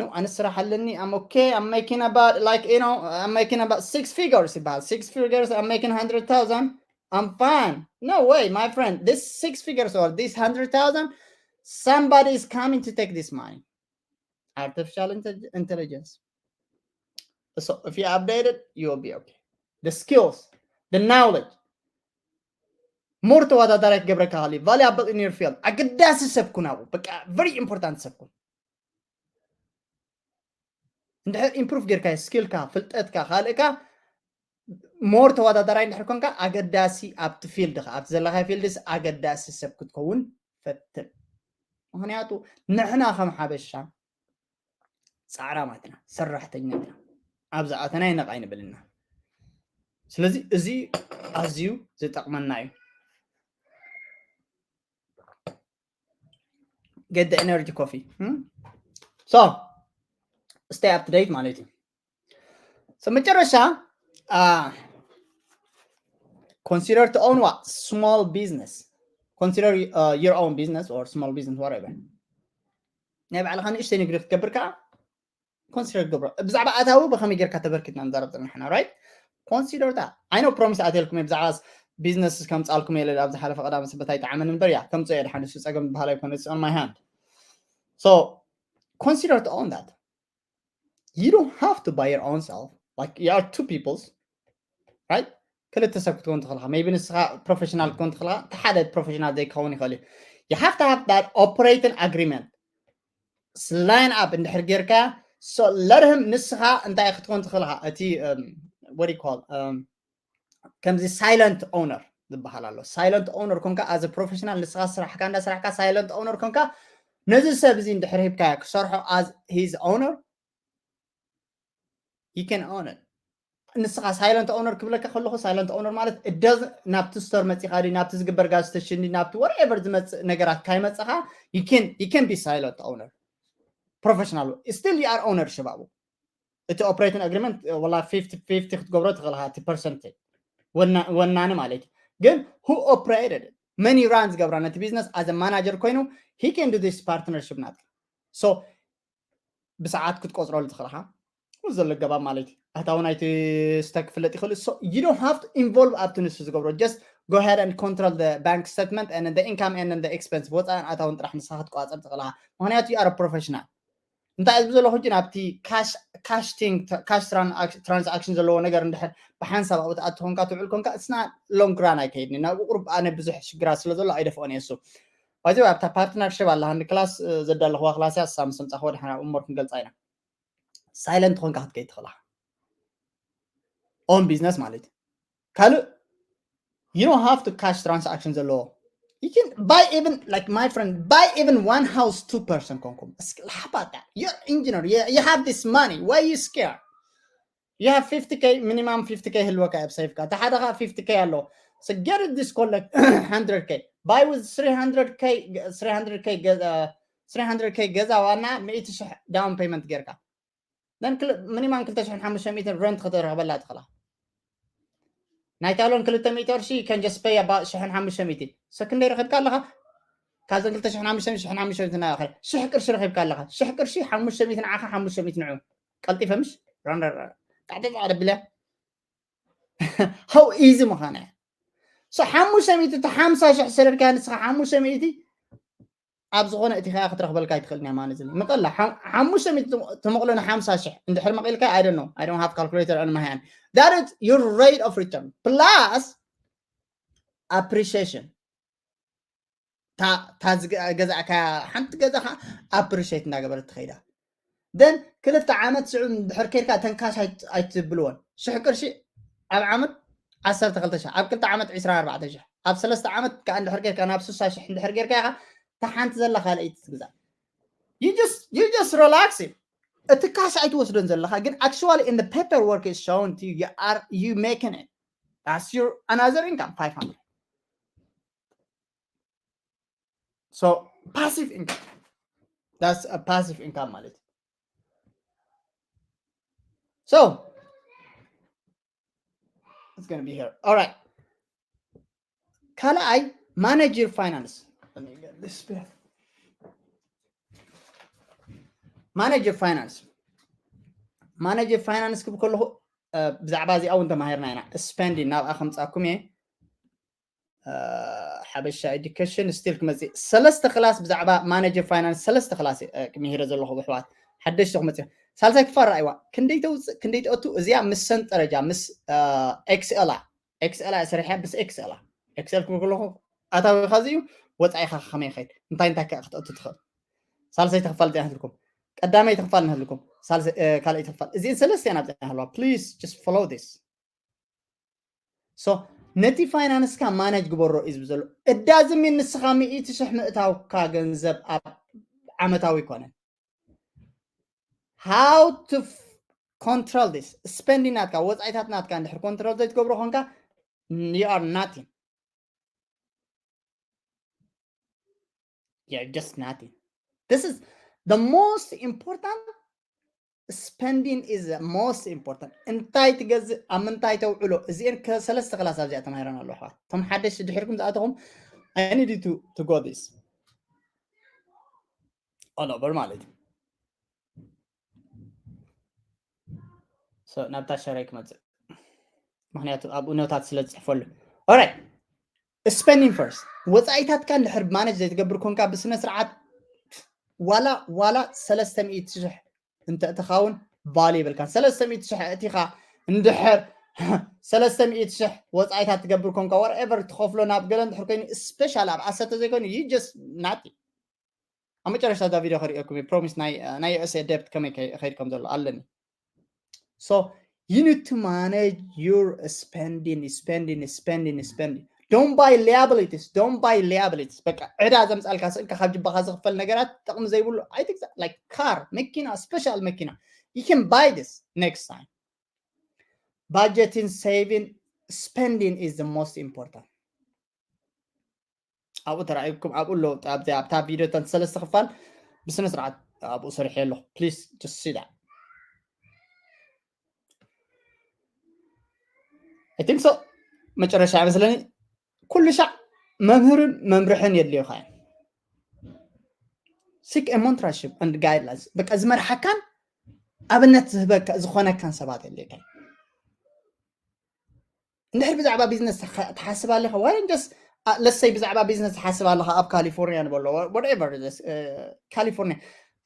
No, ኣነ ስራሕ ኣለኒ፣ I'm okay, I'm making about, like, you know, I'm making about six figures ይበሃል። Six figures, I'm making hundred thousand, I'm fine. No way, my friend, this six figures or this hundred thousand, somebody is coming to take this money. Artificial intelligence. So if you update it, you will be okay. The skills, the knowledge, more ተወዳዳራይ ክገብረካ ክእል፣ valuable in your field። ኣገዳሲ ሰብ ኩን ኣብኡ፣ በቃ very important ሰብ ኩን። እንድሕር improve ጌርካ skill ካ፣ ፍልጠትካ፣ ካልእካ more ተወዳዳራይ እንድሕር ኮንካ ኣገዳሲ ኣብቲ field ካ፣ ኣብቲ ዘለካዮ field ስ ኣገዳሲ ሰብ ክትከውን ፈትን። ምክንያቱ ንሕና ከም ሓበሻ ፃዕራማትና ሰራሕተኛትና ኣብ ዝኣተና ይነቕ ኣይንብልና። ስለዚ እዚ ኣዝዩ ዝጠቕመና እዩ። Get the energy coffee. So stay up to date ማለት እዩ። So መጨረሻ consider to own what? Small business. Consider your own business or small business, whatever. ናይ ባዕልኻ ንእሽተይ ንግዲ ክትገብር ከዓ consider ገብሮ። ብዛዕባ ኣታዊ ብኸመይ ጌርካ ተበርኪትና ንዛረብ ዘለና ንሕና፣ right? Consider that. I know promise ኣትየልኩም እየ ብዛዕባ business ከምፃልኩም እየ ኣብዚ ሓለፈ ቀዳመ ሰንበት ኣይጠዓመን እምበር እያ ከምፅኦ እየ ድሓን እሱ ፀገም ዝበሃል ኣይኮነ፣ it's on my hand. So consider to own that. You don't have to buy your own self. Like, you are two peoples, right? ክልተ ሰብ ክትከውን ትኽእልካ። Maybe ንስኻ professional ክትከውን ትኽእልካ፣ እቲ ሓደ professional ዘይክኸውን ይኽእል እዩ። You have to have that operating agreement. Line up እንድሕር ጌርካ፣ so let him፣ ንስኻ እንታይ ክትከውን ትኽእልካ? እቲ what do you call ከምዚ silent owner ዝበሃል ኣሎ። Silent owner ኮንካ as a professional ንስኻ ስራሕካ እንዳሰራሕካ silent owner ኮንካ ነዚ ሰብ እዚ እንድሕር ሂብካዮ ክሰርሖ as his owner, you can own it. ንስኻ silent owner ክብለካ ከለኹ፣ silent owner ማለት እደዝ ናብቲ store መፂኻ ድዩ፣ ናብቲ ዝግበር gas station ድዩ፣ ናብቲ whatever ዝመፅእ ነገራት ካይመፀኻ፣ you can, you can be silent owner professional. Still you are ownership ኣብኡ። እቲ operating agreement ወላ fifty fifty ክትገብሮ ትኽእል ኢኻ፣ እቲ percentage ወናኒ ማለት እዩ። ግን who operated it? መን እዩ run ዝገብራ ነቲ business as a manager ኮይኑ? He can do this partnership ናትካ። So ብሰዓት ክትቆፅረሉ ትኽእል ኢኻ፣ ዘሎ ገባብ ማለት እዩ። ኣታዊ ናይቲ ስተ ክፍለጥ ይኽእል። So you don't have to involve ኣብቲ ንሱ ዝገብሮ። Just go ahead and control the bank statement and the income and the expense፣ ወፃእን ኣታውን ጥራሕ ንስኻ ክትቆፃፀር ትኽእል ኢኻ። ምክንያቱ you are a professional። እንታይ እዚ ዘሎ ሕጂ ናብቲ cash, cash thing, cash transaction ዘለዎ ነገር እንድሕር ብሓንሳብ ኣብኡ ትኣቱ ኮንካ ትውዕል ኮንካ፣ it's not long run ኣይከይድን። ናብ ቁሩብ ኣነ ብዙሕ ሽግራት ስለ ዘሎ ኣይደፍኦን እየ እሱ። ባይዘ ኣብታ partnership ኣላ ሃንዲ ክላስ ዘዳለኽዋ ክላስ እያ፣ እሳ ምስ ኣምፃኽዋ ድሓን ኣብ እምበር ክንገልፃ ኢና። Silent ኮንካ ክትከይድ ትኽእላ። Own business ማለት እዩ። ካልእ you don't have to cash transaction ዘለዎ። You can buy even, like, my friend, buy even one house, two person ኮንኩም። እስኪ how about that? You're engineer, you, you have this money, why you scared? You have fifty K, minimum fifty K ህልወካ ኣብ safe ካ። ተሓደኻ fifty K ኣሎ። So get it this collect hundred K. Buy with three hundred K, three hundred K ገዛ ዋና ሚእቲ ሽሕ down payment ጌርካ። Then minimum ክልተ ሽሕን ሓሙሽተ ሚእትን rent ከተረኽበላ ትኽእላ። ናይታ ሎን ክልተ ሚእቲ ቅርሺ can just pay about ሽሕን ሓሙሽተ ሚእቲ። So ክንደይ ረኺብካ ኣለኻ? ካብዘን ክልተ ሽሕን ሓሙሽተ ሚእቲ፣ ሽሕን ሓሙሽተ ሚእቲ እናበኸለ ሽሕ ቅርሺ ረኺብካ ኣለኻ። ሽሕ ቅርሺ ሓሙሽተ ሚእቲ ንዓኻ፣ ሓሙሽተ ሚእቲ ንዑ። ቀልጢፈ ምሽ? ራንዳ ጣዕጠ ጣዕደ ብለ how easy ምዃነ እያ። So ሓሙሽተ ሚእቲ፣ እቲ ሓምሳ ሽሕ ሰደድካ ንስኻ ሓሙሽተ ሚእቲ ኣብ ዝኾነ እቲ ኸያ ክትረኽበልካ ኣይትኽእልን እያ ማለት እዩ። ምቐላ ሓ- ሓሙሽተ ሚእቲ ትመቕሎ ን ሓምሳ ሽሕ እንድሕር መቒልካ፣ I don't know, I don't have calculator on my hand, that is your rate of return plus appreciation. ታ ታ ዝገ- ገዛእካያ ሓንቲ ገዛ ከዓ appreciate እንዳገበረት ትኸይዳ። Then ክልተ ዓመት ሽዑ እንድሕር ኬድካ ተንካሽ ኣይት- ኣይትብልዎን። ሽሕ ቅርሺ ኣብ ዓመት ዓሰርተ ክልተ ሽሕ፣ ኣብ ክልተ ዓመት ዕስራን ኣርባዕተ ሽሕ፣ ኣብ ሰለስተ ዓመት ከዓ እንድሕር ጌርካ ናብ ስሳ ሽሕ እንድሕር ጌርካ ኢኻ፣ እታ ሓንቲ ዘላ ካልኣይቲ ትግዛእ። You just you just relax it. እቲ ካሽ ኣይትወስዶን ዘለኻ፣ ግን actually in the paperwork is shown to you, you are you making it. That's your another income, five hundred. So passive income. That's a passive income ማለት እዩ። So it's gonna be here. All right. ካልኣይ manage your finance. Let me get this pen. Manage your finance. Manage your finance ክብል ከለኹ እ፣ ብዛዕባ እዚኣ እውን ተማሂርና ኢና። Spending ናብኣ ከምፃኩም እየ። እ፣ ሓበሻ education still ክመፅእ ሰለስተ ክላስ ብዛዕባ manage your finance ሰለስተ ክላስ እ፣ ክምሂረ ዘለኹ ኣሕዋት ሓደሽቲ ክመፅእ። ሳልሳይ ክፋል ረኣይዋ ክንደይ ተውፅእ ክንደይ ተእቱ። እዚኣ ምስ ሰንጠረጃ ምስ ኤክስኤል ኤክስኤል እያ ሰሪሐ ምስ ኤክስኤል ኤክስኤል ክብል ከለኹ ኣታዊኻ እዚ እዩ። ወፃኢኻ ከመይ ይኸይድ እንታይ እንታይ ከ ክትእቱ ትኽእል። ሳልሰይቲ ክፋል እዚኣ ንህልኩም ቀዳመይቲ ክፋል ንህልኩም ካልኣይቲ ክፋል እዚን ሰለስተ ኢና ብፅና ኣለዋ please just follow this። So ነቲ ፋይናንስካ ማነጅ ግበሮ እዩ ዝብል ዘሎ። እዳ ዝሚን ንስኻ ሚእቲ ሽሕ ምእታውካ ገንዘብ ኣብ ዓመታዊ ይኮነን። How to control this spending ናትካ ወፃኢታት ናትካ እንድሕር ኮንትሮል ዘይትገብሮ ኮንካ you are nothing. You're just nothing. This is the most important. Spending is the most important. እንታይ ትገዝእ ኣብ ምንታይ ተውዕሎ እዚአን ከሰለስተ ክላስ ኣብዚኣ ተማሂረን ኣለኹ። እቶም ሓደሽ ድሕርኩም ዝኣተኹም I need you to, to go this all over ማለት እዩ። ናብታ ሸረይ ክመፅእ ምክንያቱ ኣብኡ ኖታት ስለ ዝፅሕፈሉ። Alright, spending first። ወፃኢታትካ እንድሕር ማነጅ ዘይትገብር ኮንካ ብስነ ስርዓት ዋላ ዋላ ሰለስተ ሚእቲ ሽሕ እንተ እትኸውን ቫሉ ይብልካ ሰለስተ ሚእቲ ሽሕ እቲኻ እንድሕር ሰለስተ ሚእቲ ሽሕ ወፃኢታት ትገብር ኮንካ whatever ትኸፍሎ ናብ ገለ እንድሕር ኮይኑ special ኣብ ኣሰተ ዘይኮይኑ you just nothing። ኣብ መጨረሻ እዛ ቪድዮ ከርእየኩም እዩ ፕሮሚስ ናይ ናይ USA debt ከመይ ከይድ ከም ዘሎ ኣለኒ። So you need to manage your spending spending spending spending. Don't buy liabilities, don't buy liabilities. በቃ ዕዳ ዘምፃልካ ስእልካ ካብ ጅባኻ ዝኽፈል ነገራት ጥቕሚ ዘይብሉ ኣይትግዛእ። Like car መኪና special መኪና you can buy this next time. Budgeting, saving, spending is the most important. ኣብኡ ተራእይኩም ኣብኡ ኣለዉ ኣብታ ቪድዮ ተን ሰለስተ ክፋል ብስነ ስርዓት ኣብኡ ሰሪሐ ኣለኹ please just see that. I think so መጨረሻ ይመስለኒ ኩሉ ሻዕ መምህርን መምርሕን የድልዮካ እዩ። Seek a mentorship and guidelines በቃ ዝመርሓካን ኣብነት ዝህበካ ዝኾነካን ሰባት የድልየካ። እንድሕር ብዛዕባ ቢዝነስ ትሓስብ ኣለካ ዋይ ደስ ለሰይ ብዛዕባ ቢዝነስ ትሓስብ ኣለካ ኣብ ካሊፎርኒያ ንበሎ whatever ካሊፎርኒያ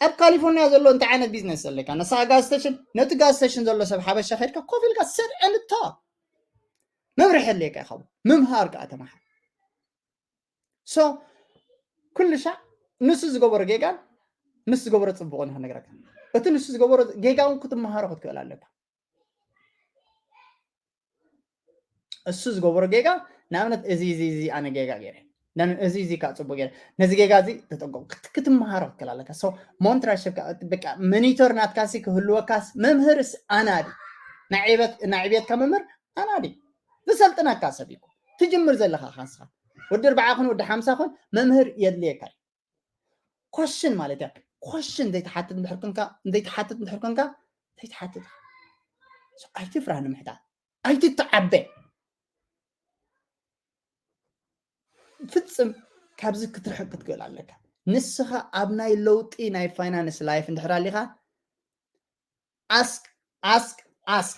ኣብ ካሊፎርኒያ ዘሎ እንታይ ዓይነት ቢዝነስ ዘለካ ንሳ ጋዝ ስቴሽን ነቲ ጋዝ ስቴሽን ዘሎ ሰብ ሓበሻ ከድካ ኮፍ ኢልካ sit and talk መምርሒ የድልየካ ይኸውን ምምሃር ከዓ ተምሃር። So ኩሉ ሻዕ ንሱ ዝገበሮ ጌጋን ንሱ ዝገበሮ ፅቡቕን ክነግረካ እቲ ንሱ ዝገበሮ ጌጋ እውን ክትመሃሮ ክትክእል ኣለካ። እሱ ዝገበሮ ጌጋ ንኣብነት እዚ እዚ እዚ ኣነ ጌጋ ገይረ እዚ እዚ ከዓ ፅቡቅ ገይረ ነዚ ጌጋ እዚ ተጠንቀቁ ክትመሃሮ ክትክእል ኣለካ። So ሞንትራሽብ በቃ መኒቶር ናትካ ሲ ክህልወካስ መምህርስ ኣናዲ ናይ ዕቤትካ መምህር ኣናዲ ዝሰልጥነካ ሰብ እዩ ትጅምር ዘለካ ካስኻ ወዲ ኣርባዓ ኹን ወዲ ሓምሳ ኹን መምህር የድልየካ እዩ። ኮሽን ማለት እያ ኮሽን ዘይትሓትት እንድሕር ኮንካ ዘይትሓትት እንድሕር ኮንካ ዘይትሓትት ኣይትፍራህ ንምሕታት ኣይትተዓበ ፍጽም ካብዚ ክትርሕቅ ክትክእል ኣለካ። ንስኻ ኣብ ናይ ለውጢ ናይ ፋይናንስ ላይፍ እንድሕር ኣሊኻ፣ ask ask ask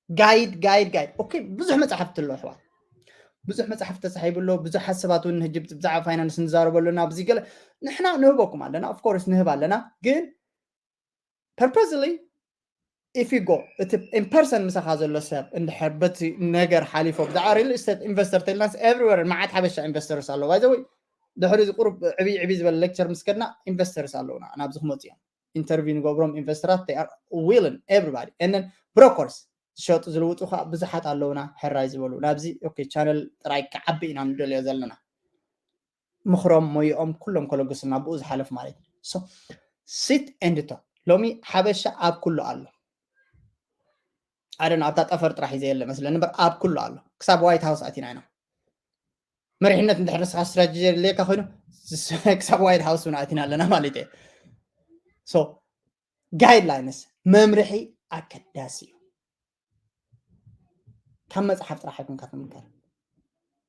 guide guide guide okay። ብዙሕ መጽሓፍቲ ኣሎ ኣሕዋት፣ ብዙሕ መጽሓፍ ተጻሒፉ ኣሎ። ብዙሓት ሰባት እውን ንህጂ ብዛዕባ ፋይናንስ ንዛረበሉ ኣለና። ኣብዚ ገለ ንሕና ንህበኩም ኣለና፣ of course ንህብ ኣለና። ግን purposely if you go እቲ in person ምሳኻ ዘሎ ሰብ እንድሕር በቲ ነገር ሓሊፎ ብዛዕባ real estate investor ተልናስ everywhere መዓት ሓበሻ investors ኣለዉ። By the way ድሕሪ እዚ ቁሩብ ዕብይ ዕብይ ዝበለ lecture ምስ ከድና investors ኣለዉና ናብዚ ክመፁ እዮም። ኢንተርቪው ንገብሮም ኢንቨስተራት they are willing everybody and then brokers ዝሸጡ ዝልውጡ ከዓ ብዙሓት ኣለውና። ሕራይ ዝበሉ ናብዚ okay ቻነል ጥራይ ክዓቢ ኢና ንደልዮ ዘለና። ምኽሮም ሞይኦም ኩሎም ከለግሱና ብኡ ዝሓለፍ ማለት እዩ። So sit and talk። ሎሚ ሓበሻ ኣብ ኩሉ ኣሎ። ኣደን ኣብታ ጠፈር ጥራሕ እዩ ዘየለ መስለኒ እምበር ኣብ ኩሉ ኣሎ። ክሳብ ዋይት ሃውስ ኣቲና ኢና። መሪሕነት እንድሕር ንስኻ ስትራቴጂ የድልየካ ኮይኑ ክሳብ ዋይት ሃውስ እውን ኣቲና ኣለና ማለት እዩ። So guidelines መምርሒ ኣገዳሲ እዩ። ካብ መጽሓፍ ጥራሕ ኣይኮንካ ትምከር።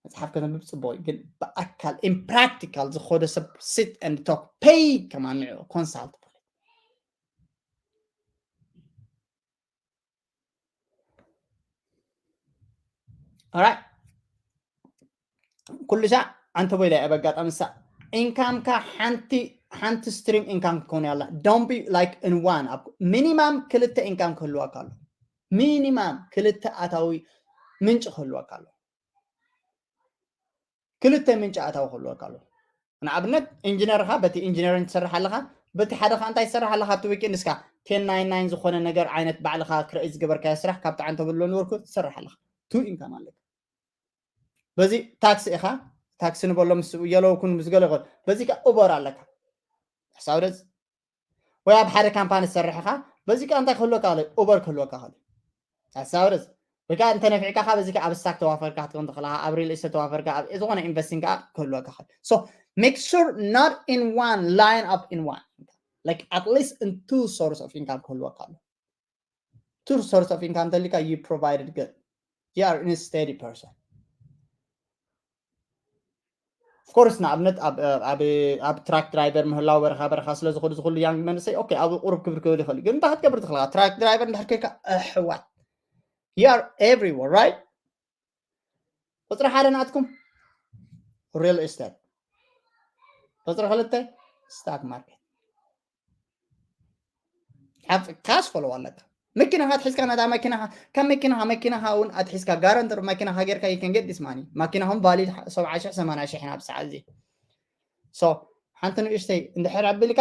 መጽሓፍ ከተንብብ ጽቡቕ እዩ፣ ግን ብኣካል in practical ዝኾደ ሰብ sit and talk pay ከማን ንዕኡ consult በሎ። Alright ኩሉ ሻዕ ኣንተ ቦይላ ኣብ ኣጋጣሚ ሳ ኢንካምካ ሓንቲ ሓንቲ ስትሪም ኢንካም ክኾን ያላ don't be like in one። ኣብ ሚኒማም ክልተ ኢንካም ክህልወካ ኣሎ። ሚኒማም ክልተ ኣታዊ ምንጭ ክህልወካ ኣሎ። ክልተ ምንጭ ኣታዊ ክህልወካ ኣሎ። ንኣብነት ኢንጂነርኻ በቲ ኢንጂነሪንግ ትሰርሕ ኣለኻ፣ በቲ ሓደ ኸ እንታይ ትሰርሕ ኣለኻ ኣብቲ ዊኬንድ እስካ ten ninety-nine ዝኾነ ነገር ዓይነት ባዕልኻ ክረኢ ዝገበርካዮ ስራሕ ካብቲ ዓንተ ብሎ ንወርኩ ትሰርሕ ኣለኻ። ቱ ኢንካም ኣለካ። በዚ ታክሲ ኢኻ ታክሲ ንበሎ ምስ የለው ኩን ምስ ገለ ይኾን በዚ ከ ኡበር ኣለካ። ሕሳብ ደስ ወይ ኣብ ሓደ ካምፓኒ ትሰርሕ ኢኻ በዚ ከ እንታይ ክህልወካ ኣሎ? ኡበር ክህልወካ ኣሎ። ሕሳብ ደስ ወይ ከዓ እንተ ነፊዕካ ካ በዚ ከ ኣብ ስታክ ተዋፈርካ ክትኮን ትኽእል ኢኻ፣ ኣብ ሪል ኤስቴት ተዋፈርካ ኣብ ዝኾነ ኢንቨስቲንግ ከዓ ክህልወካ ይኽእል። So make sure not in one line up in one like at least in two source of income ክህልወካ ኣሎ። Two source of income እንተሊካ you provided good you are in a steady person። Of course ንኣብነት ኣብ ኣብ ኣብ ትራክ ድራይቨር ምህላው በረኻ በረኻ ስለ ዝኾኑ ዝኹሉ ያንግ መንእሰይ okay ኣብ ቁሩብ ክብር ክብል ይኽእል ግን እንታይ ክትገብር ትኽእልካ ትራክ ድራይቨር እንድሕር ኮይንካ ኣሕዋት you are everywhere right። ቁፅሪ ሓደ ናትኩም ሪል ኤስቴት፣ ቁፅሪ ክልተ ስታክ ማርኬት። ሓፍካስ ፈለዋ ኣለካ። መኪናኻ ኣትሒዝካ ናታ መኪናኻ ካብ መኪናኻ መኪናኻ እውን ኣትሒዝካ ጋረንተር መኪናኻ ጌርካ you can get this money። መኪናኹም ቫሊድ ሰብዓ ሽሕ ሰማንያ ሽሕ ናብ ሰዓት እዚ። So ሓንቲ ንእሽተይ እንድሕር ኣቢልካ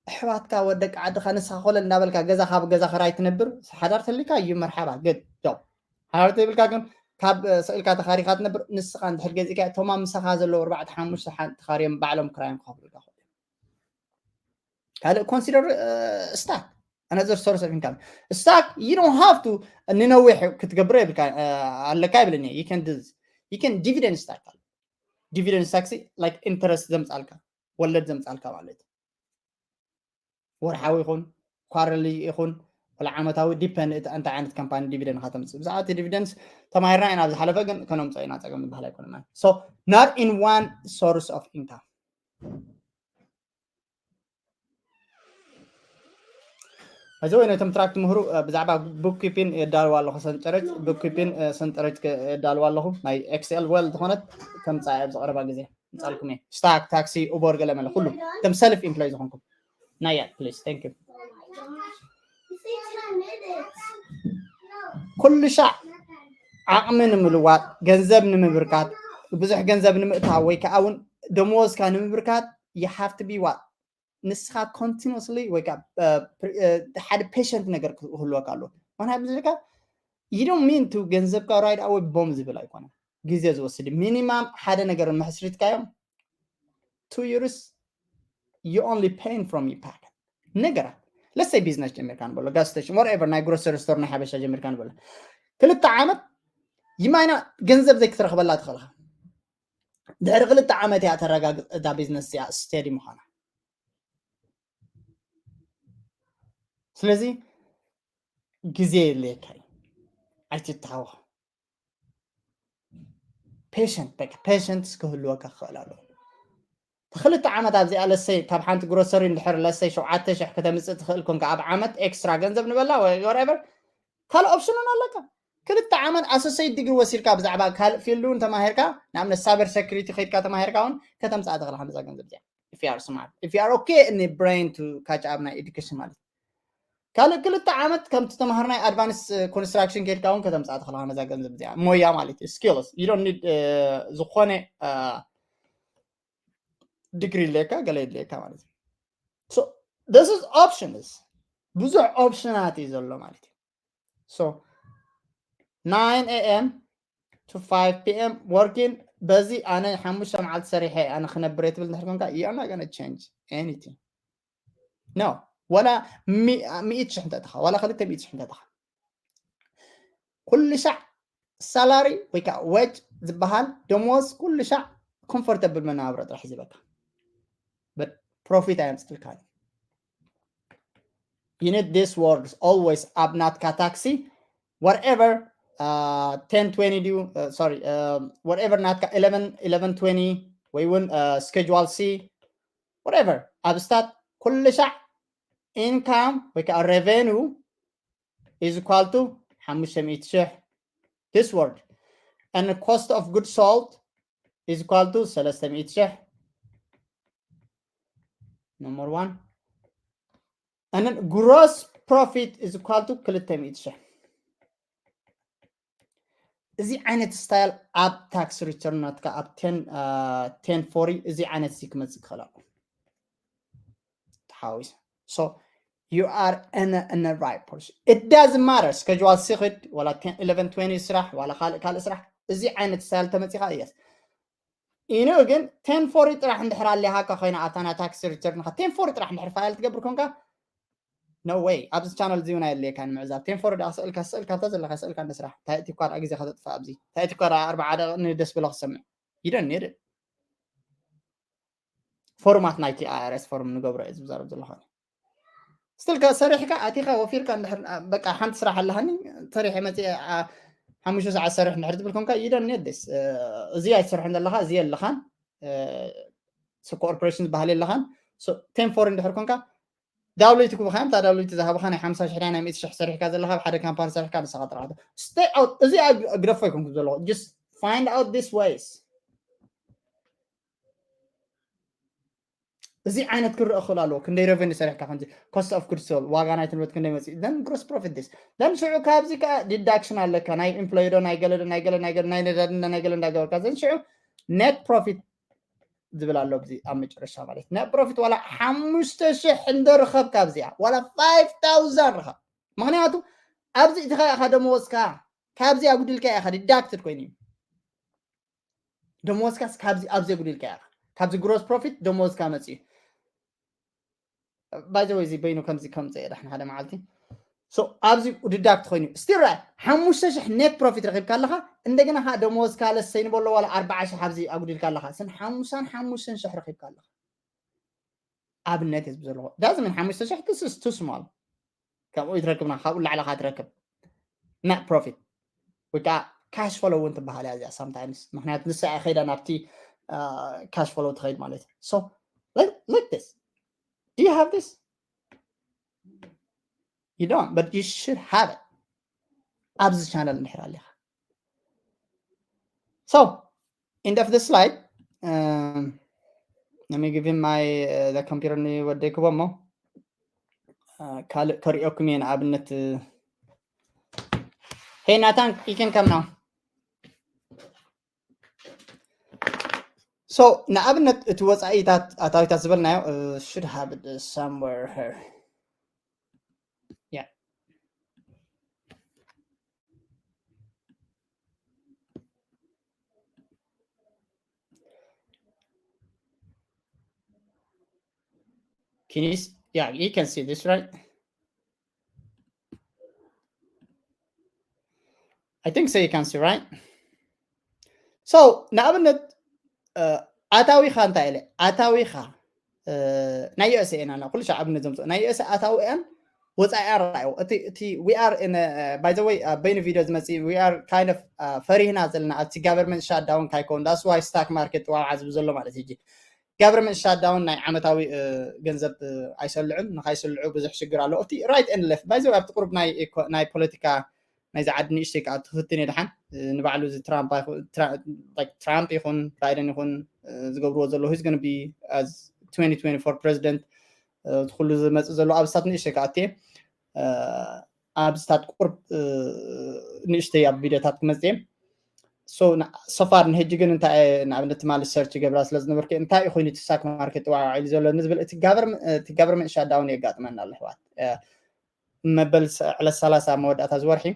ኣሕዋትካ ወደቂ ዓድኻ ንስኻ ኮለል እንዳበልካ ገዛ ካብ ገዛ ክራይ ትነብር ሓዳር ተሊካ እዩ መርሓባ good job። ሓዳር ተይብልካ ግን ካብ ስእልካ ተኻሪኻ ትነብር ንስኻ እንድሕር ገዚእካ እቶማ ምሳኻ ዘለዉ ኣርባዕተ ሓሙሽተ ሓንቲ ተኻርዮም ባዕሎም ክራዮም ክኸፍሉልካ ክኽእሉ እዮም። ካልእ ኮንሲደር ስታክ another source of income። Stock you don't have to ንነዊሕ ክትገብሮ የብልካ ኣለካ ይብልኒ you can do this you can dividend stock ኣሎ። Dividend stock like interest ዘምፃልካ ወለድ ዘምፃልካ ማለት እዩ። ወርሓዊ ይኹን ኳርሊ ይኹን ወላ ዓመታዊ depend እቲ እንታይ ዓይነት ካምፓኒ ዲቪደንድ ከተምፅእ ብዛዕባ እቲ ዲቪደንድስ ተማሂርና ኢና ዝሓለፈ ግን ከነምፅኦ ኢና ፀገም ዝበሃል ኣይኮነ ማለት so not in one source of income። እዚ ወይ ነቶም ትራክት ምህሩ ብዛዕባ bookkeeping የዳልዋ ኣለኹ ሰንጠረጅ bookkeeping ሰንጠረጅ የዳልዋ ኣለኹ ናይ ኤክስኤል well ዝኾነት ከምፃ ኣብዚ ቀረባ ግዜ ምፃልኩም እየ። ስታክ ታክሲ ኡበር ገለመለ ኩሉ እቶም ሰልፍ ኢምፕሎይ ዝኾንኩም ናያ please thank you። ኩሉ ሻዕ ዓቕሚ ንምልዋጥ ገንዘብ ንምብርካት ብዙሕ ገንዘብ ንምእታው ወይ ከዓ እውን ደመወዝካ ንምብርካት you have to be what ንስኻ continuously ወይ ከዓ ሓደ patient ነገር ክህልወካ ኣለዎ። ምክንያቱ ዝልካ you don't mean to ገንዘብካ right away ቦም ዝብል ኣይኮነን። ግዜ ዝወስድ ሚኒማም ሓደ ነገር ምሕስሪትካዮም two years you only paying from your pocket። ነገራት let's say ቢዝነስ ጀሚርካ ንበሎ gas station whatever ናይ grocery store ናይ ሓበሻ ጀሚርካ ንበሎ ክልተ ዓመት you might not ገንዘብ ዘይክትረኽበላ ትኽእልካ። ድሕሪ ክልተ ዓመት እያ ተረጋግፅ እዛ ቢዝነስ እዚኣ steady ምዃና። ስለዚ ግዜ የድልየካ እዩ ኣይትተሃወኽ። patient በቃ patience ክህልወካ ክኽእል ኣለዎ። ክልተ ዓመት ኣብዚኣ ለሰይ ካብ ሓንቲ grocery እንድሕር ለሰይ ሸውዓተ ሽሕ ከተምፅእ ትኽእል ኮንካ ኣብ ዓመት extra ገንዘብ ንበላ ወይ whatever ካልእ option እውን ኣለካ። ክልተ ዓመት associate degree ወሲድካ ብዛዕባ ካልእ field እውን ተማሂርካ ንኣብነት cyber security ከይድካ ተማሂርካ እውን ከተምፅኣ ትኽእል ሓንዛ ገንዘብ እዚኣ if you are smart, if you are okay in the brain to catch up ናይ education ማለት ካልእ ክልተ ዓመት ከምቲ ተማሃርናይ advance construction ከይድካ እውን ከተምፅኣ ትኽእል ሓንዛ ገንዘብ እዚኣ ሞያ ማለት እዩ skills you don't need ዝኾነ degree የድልየካ ገለ የድልየካ ማለት እዩ። So this is options ብዙሕ optionኣት እዩ ዘሎ ማለት እዩ። So nine a.m. to five p.m. working በዚ ኣነ ሓሙሽተ መዓልቲ ሰሪሐ ኣነ ክነብር እየ ትብል እንድሕር ኮንካ you are not gonna change anything no ወላ ሚእቲ ሽሕ እንተትኻ ወላ ክልተ ሚእቲ ሽሕ እንተትኻ ኩሉ ሻዕ salary ወይ ከዓ wage ዝበሃል ደሞዝ ኩሉ ሻዕ comfortable መነባብሮ ጥራሕ ሒዝበካ but profit ኣየምፅልካ you need this words always ኣብ ናትካ taxi whatever uh, ten twenty ድዩ uh, sorry uh, whatever ናትካ eleven eleven twenty ወይ እውን uh, schedule C whatever ኣብ stat ኩሉ ሻዕ income ወይ ከዓ revenue is equal to ሓሙሽተ ሚእቲ ሽሕ this word and the cost of goods sold is equal to ሰለስተ ሚእቲ ሽሕ number one and then gross profit is equal to ክልተ ሚእቲ ሽሕ እዚ ዓይነት style ኣብ tax return ናትካ ኣብ ten forty እዚ ዓይነት እዚ ክመፅእ ክኽእል ኣለዎ ተሓዊስ so you are in a, in a right position it doesn't matter schedule C ክድ ዋላ ten eleven twenty ስራሕ ዋላ ካልእ ካልእ ስራሕ እዚ ዓይነት style ተመፂኻ እየስ ኢኑ ግን ten forty ጥራሕ እንድሕር ኣሊሃካ ኮይና ኣብታ ናይ tax return ኻ ten forty ጥራሕ እንድሕር file ትገብር ኮንካ no way ኣብዚ channel እዚ እውን ኣየድልየካ ንምዕዛብ ten forty ዳ ስእልካ ስእልካ እንተ ዘለካ ስእልካ እንደ ስራሕ እንታይ እቲ እኳ ግዜ ከተጥፋ ኣብዚ እንታይ እቲ እኳ ኣርባዓ ደቂ ንደስ ብሎ ክሰምዕ you don't need it format ናይቲ IRS form ንገብሮ እየ ዝዛረብ ዘለኹ still ከ ሰሪሕካ ኣቲኻ ወፊርካ እንድሕር በቃ ሓንቲ ስራሕ ኣለሃኒ ሰሪሐ መፅአ ሓሙሽተ ሰዓት ሰርሕ እንድሕር ትብል ኮንካ you don't need this እዚ ኣይትሰርሕን ዘለኻ እዚ የለኻን corporation ዝበሃል የለኻን ten forty እንድሕር ኮንካ ዳብሊቲ ክቡካ እታ ዳብሊቲ ዝሃብኻ ናይ ሓምሳ ሽሕ ናይ ሚእቲ ሽሕ ሰሪሕካ ዘለኻ ኣብ ሓደ ካምፓኒ ሰሪሕካ ንስኻ ጥራሕ stay out እዚ ግደፎ ኣይኮንኩም ዘለኹ just find out this ways እዚ ዓይነት ክረአ ክእል ኣለዎ ክንደይ revenue ሰሪሕካ ከምዚ cost of goods sold ዋጋ ናይ ትምህርት ክንደይ መፅኡ then gross profit this then ሽዑ ካብዚ ከዓ deduction ኣለካ ናይ employee ዶ ናይ ገለ ዶ ናይ ገለ ናይ ገለ ናይ ነዳዲ ናይ ገለ እንዳገበርካ then ሽዑ net profit ዝብል ኣሎ ኣብዚ ኣብ መጨረሻ ማለት net profit ዋላ ሓሙሽተ ሽሕ እንዶ ረኸብ ካብዚኣ ዋላ five thousand ረኸብ ምክንያቱ ኣብዚ እቲ ኢኻ ደመወዝካ ካብዚ ኣጉዲልካ ኢኻ deducted ኮይኑ እዩ ደመወዝካስ ካብዚ ኣብዚ ኣጉዲልካ ኢኻ ካብዚ gross profit ደመወዝካ መፅኡ by the way እዚ በይኑ ከምዚ ከምፀ እየ ዳሕና ሓደ መዓልቲ so ኣብዚ deduct ኮይኑ still right ሓሙሽተ ሽሕ net profit ረኺብካ ኣለኻ እንደገና ከዓ ደመወዝካ ለሰይ ንበሎ ዋላ ኣርባዓ ሽሕ ኣብዚ ኣጉዲልካ ኣለኻ ስን ሓሙሳን ሓሙሽተን ሽሕ ረኺብካ ኣለኻ ኣብነት እየ ዘለኹ doesn't mean ሓሙሽተ ሽሕ this is too small ካብኡ ይትረክብና ካብኡ ላዕለኻ ትረክብ net profit ወይ ከዓ cash flow እውን ትበሃል እያ እዚኣ sometimes ምክንያቱ ንሳ እያ ከይዳ ናብቲ cash flow ትኸይድ ማለት እዩ so like, like this do you have this you don't but you should have it ኣብዚ channel እንድሕር ኣለኻ so end of the slide um, let me give him my uh, the computer ንወደይ ክቦ እሞ ካልእ ከሪኦኩም እየ ንኣብነት hey Nathan you can come now so ንኣብነት እቲ ወፃኢታት ኣታዊታት ዝበልናዮ should have it somewhere here yeah Can you, yeah, you can see this, right? I think so, you can see, right? So, ንኣብነት ኣታዊኻ እንታይ ኢለ ኣታዊኻ ናይ USA ኢና ኩሉ ሻዕ ኣብነት ዘምፅኦ ናይ USA ኣታዊኣን ወፃኢ ኣራእዮ እቲ እቲ we are in by the way በይኑ ቪድዮ ዝመፅእ we are kind of ፈሪህና ዘለና ኣብቲ government shutdown ካይኮን that's why stock market ዋዓ ዝብ ዘሎ ማለት እዩ። Government shutdown ናይ ዓመታዊ ገንዘብ ኣይሰልዑን ንካይስልዑ ብዙሕ ሽግር ኣሎ። እቲ right and left by the way ኣብቲ ቁሩብ ናይ ፖለቲካ ናይዚ ዓዲ ንእሽተይ ከዓ ትፍትን እየ ድሓን ንባዕሉ እዚ ትራምፕ ይኹን ባይደን ይኹን ዝገብርዎ ዘለዉ he's gonna be as twenty twenty-four president እቲ ኩሉ ዝመፅእ ዘሎ ኣብስታት ንእሽተይ ከዓ እትየ ኣብስታት ቁርብ ንእሽተይ ኣብ ቪድዮታት ክመፅእ እየ። So far ንሕጂ ግን እንታይ ንኣብነት ትማሊ search ገብራ ስለ ዝነበርኩ እንታይ ኮይኑ እቲ stock market ዋዕዒሉ ዘሎ ንዝብል እቲ government shutdown የጋጥመና ኣሎ ኣሕዋት። መበል ዕለት ሰላሳ መወዳእታ ዝወርሒ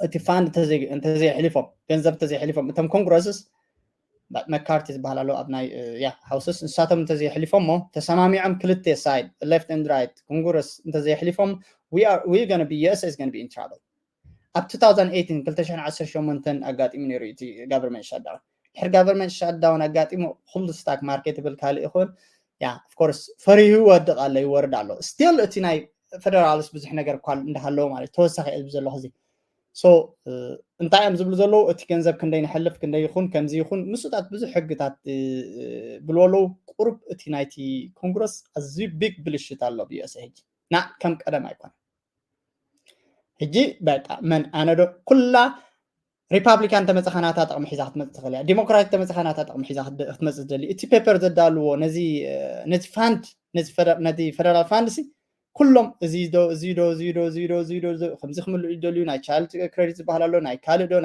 እቲ fund እንተዘይሕሊፎም ገንዘብ እንተዘይሕሊፎም እቶም ኮንግረስስ መካርቲ ዝበሃል ኣሎ ኣብ ናይ ያ ሃውስስ ንሳቶም እንተዘይሕሊፎም ሞ ተሰማሚዖም ክልተ side left and right ኮንግረስ እንተዘይሕሊፎም we gonna be USA is gonna be in trouble። ኣብ two thousand eighteen ክልተ ሽሕን ዓሰርተ ሸሞንተን ኣጋጢሙ ነይሩ እቲ government shutdown። ድሕሪ government shutdown ኣጋጢሙ ኩሉ stock market ይብል ካልእ ይኹን ያ of course ፈሪሁ ይወድቕ ኣሎ ይወርድ ኣሎ። Still እቲ ናይ federals ብዙሕ ነገር እኳ እንዳሃለዎ ማለት ተወሳኺ እየ ዝብል ዘለኹ እዚ so እንታይ እዮም ዝብሉ ዘለዉ እቲ ገንዘብ ክንደይ ንሕልፍ ክንደይ ይኹን ከምዚ ይኹን ምስኡታት ብዙሕ ሕግታት ብልዎ ኣለዉ። ቁሩብ እቲ ናይቲ ኮንግረስ ኣዝዩ big ብልሽት ኣሎ ብዩኤስኤ ሕጂ ና ከም ቀደም ኣይኮነ። ሕጂ በቃ መን ኣነ ዶ ኩላ ሪፓብሊካን ተመፀኻ ናታ ጥቕሚ ሒዛ ክትመፅእ ትኽእል እያ። ዲሞክራቲክ ተመፀኻ ናታ ጥቕሚ ሒዛ ክትመፅእ ትደሊ። እቲ ፔፐር ዘዳልዎ ነዚ ነዚ ፋንድ ነዚ ፈደራል ፋንድ ሲ ኩሎም እዚ ዶ እዚ ዶ እዚ ዶ እዚ ዶ እዚ ዶ እዚ ዶ ከምዚ ክምልኡ ይደልዩ ናይ ቻይልድ ክሬዲት ዝበሃል ኣሎ ናይ ካልእ ዶ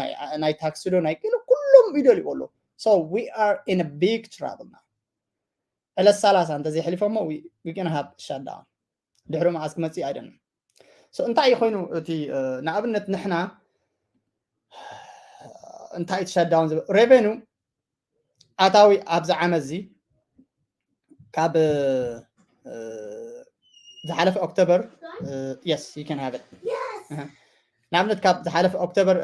ናይ ታክሲ ዶ ናይ ገለ ኩሎም ይደልዩ ኣለዉ። So we are in a big trouble now። ዕለት ሰላሳ እንተዘይሕሊፎሞ we gonna have shutdown። ድሕሪ መዓስ ክመፅእ ኣይደልን። So እንታይ እዩ ኮይኑ እቲ ንኣብነት ንሕና እንታይ እቲ shutdown ዝብል revenue ኣታዊ ኣብዚ ዓመት እዚ ካብ ዝሓለፈ ኦክቶበር yes you can have it ንኣብነት ካብ ዝሓለፈ ኦክቶበር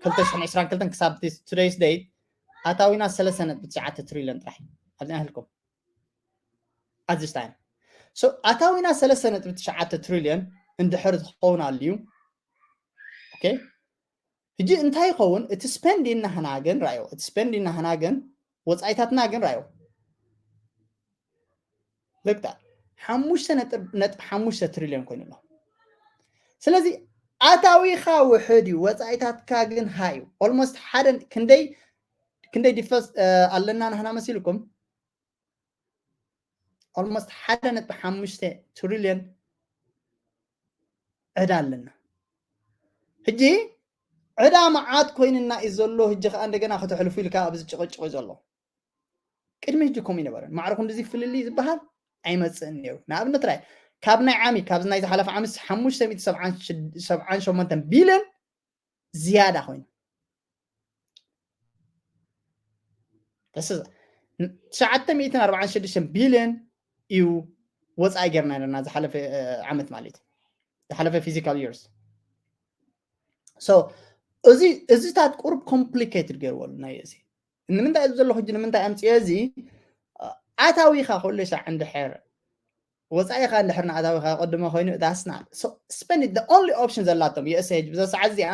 ክልተ ሽሕን ዕስራን ክልተን ክሳብ today's date ኣታዊና ሰለስተ ነጥቢ ትሽዓተ ትሪልዮን ጥራሕ ኣብዚ ኣህልኩም at this time so ኣታዊና ሰለስተ ነጥቢ ትሽዓተ ትሪልዮን እንድሕር ዝኸውን ኣልዩ okay ሕጂ እንታይ ይኸውን እቲ spending ናህና ግን ራዮ እቲ spending ናህና ግን ወፃኢታትና ግን ራዮ ልክታ ሓሙሽተ ነጥቢ ሓሙሽተ ትሪልዮን ኮይኑ ኣሎ። ስለዚ ኣታዊኻ ውሕድ እዩ ወፃኢታትካ ግን ሃይ እዩ። Almost ሓደ ክንደይ ክንደይ difference ኣለና ናህና መሲልኩም almost ሓደ ነጥቢ ሓሙሽተ ትሪልዮን ዕዳ ኣለና። ሕጂ ዕዳ መዓት ኮይንና እዩ ዘሎ። ሕጂ ከዓ እንደገና ከተሕልፉ ኢልካ ኣብዚ ጭቕጭቕ እዩ ዘሎ። ቅድሚ ሕጂ ከምኡ ይነበረን ማዕረ ክንድዚ ፍልልይ ዝበሃል ኣይመፅእን ነይሩ። ንኣብነት ራይ ካብ ናይ ዓሚ ካብዚ ናይ ዝሓለፈ ዓመት ሓሙሽተ ሚእቲ ሰብዓን ሸሞንተን ቢልዮን ዝያዳ ኮይኑ ትሽዓተ ሚእትን ኣርባዓን ሽዱሽተን ቢልዮን እዩ ወፃኢ ጌርና ነርና ዝሓለፈ ዓመት ማለት እዩ ዝሓለፈ physical years so እዚ እዚታት ቁሩብ complicated ገይርዎ ናይ እዚ ንምንታይ እዚ ዘለኹ ሕጂ ንምንታይ ኣምፅዮ እዚ ኣታዊኻ ኩሉ ሻዕ እንድሕር ወፃኢኻ እንድሕር ንኣታዊኻ ቅድመ ኮይኑ that's not so spend it the only option ዘላቶም USA ሕጂ ብዛ ሰዓት እዚኣ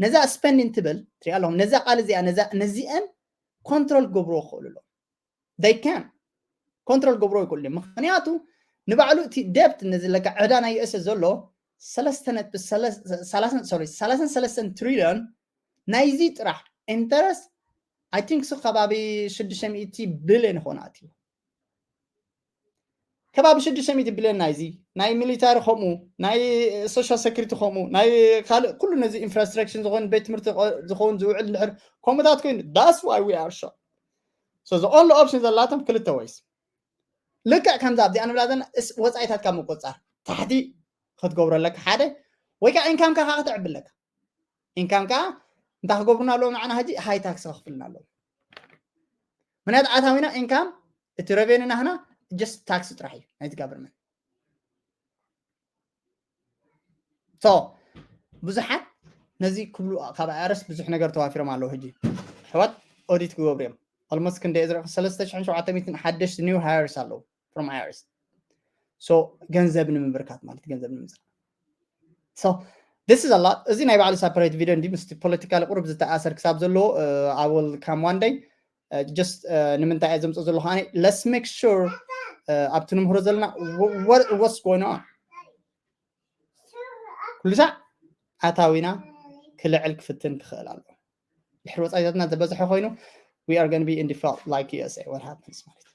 ነዛ spending ትብል ትሪኣ ኣለኹም ነዛ ቃል እዚኣ ነዚአን control ክገብርዎ ክኽእሉ ኣለዎም they can control ክገብርዎ ይክእሉ እዮም ምክንያቱ ንባዕሉ እቲ debt ነዚ ለካ ዕዳ ናይ USA ዘሎ ሰለስተ ነጥቢ ሰላሳን ሰለስተን ትሪልዮን ናይዚ ጥራሕ interest I think ሱ ከባቢ ሽዱሽተ ሚእቲ ቢልዮን ይኾን ኣትዩ ከባቢ ሽዱሽተ ሚእቲ ቢልዮን ናይዚ ናይ ሚሊታሪ ከምኡ ናይ social security ከምኡ ናይ ካልእ ኩሉ ነዚ infrastructure ዝኾን ቤት ትምህርቲ ዝኾን ዝውዕል እንድሕር ከምኡታት ኮይኑ that's why we are short so the only option ዘላቶም ክልተ ways ልክዕ ከምዛ ኣብዚኣ ንብላ ዘለና ወፃኢታትካ ምቁፃር ታሕቲ ክትገብሮ ኣለካ ሓደ ወይ ከዓ income ካ ከተዕቢ ኣለካ income ካ እንታይ ክገብሩና ኣለዎም ንዓና ሕጂ high tax ከኽፍልና ኣለዎም ምክንያቱ ኣታዊና income እቲ revenue ናህና just tax ጥራሕ እዩ ናይቲ government so ብዙሓት ነዚ ክብሉ ካብ IRS ብዙሕ ነገር ተዋፊሮም ኣለዉ ሕጂ ኣሕዋት audit ክገብሩ እዮም almost ክንደይ ዝረእኹ ሰለስተ ሽሕን ሸውዓተ ሚእትን ሓደሽቲ new hires ኣለዉ from IRS So ገንዘብ ንምብርካት ማለት ገንዘብ ንምምፃእ። So this is a lot። እዚ ናይ ባዕሉ separate video እንዲ ምስ ፖለቲካል ቁሩብ ዝተኣሰር ክሳብ ዘለዎ I will come one day just ንምንታይ እየ ዘምፅእ ዘለኹ ኣነ let's make sure ኣብቲ ንምህሮ ዘለና what's going on ኩሉ ሳዕ ኣታዊና ክልዕል ክፍትን ክኽእል ኣለዎ ድሕሪ ወፃኢታትና ዝበዝሐ ኮይኑ we are going to be in default like USA what happens ማለት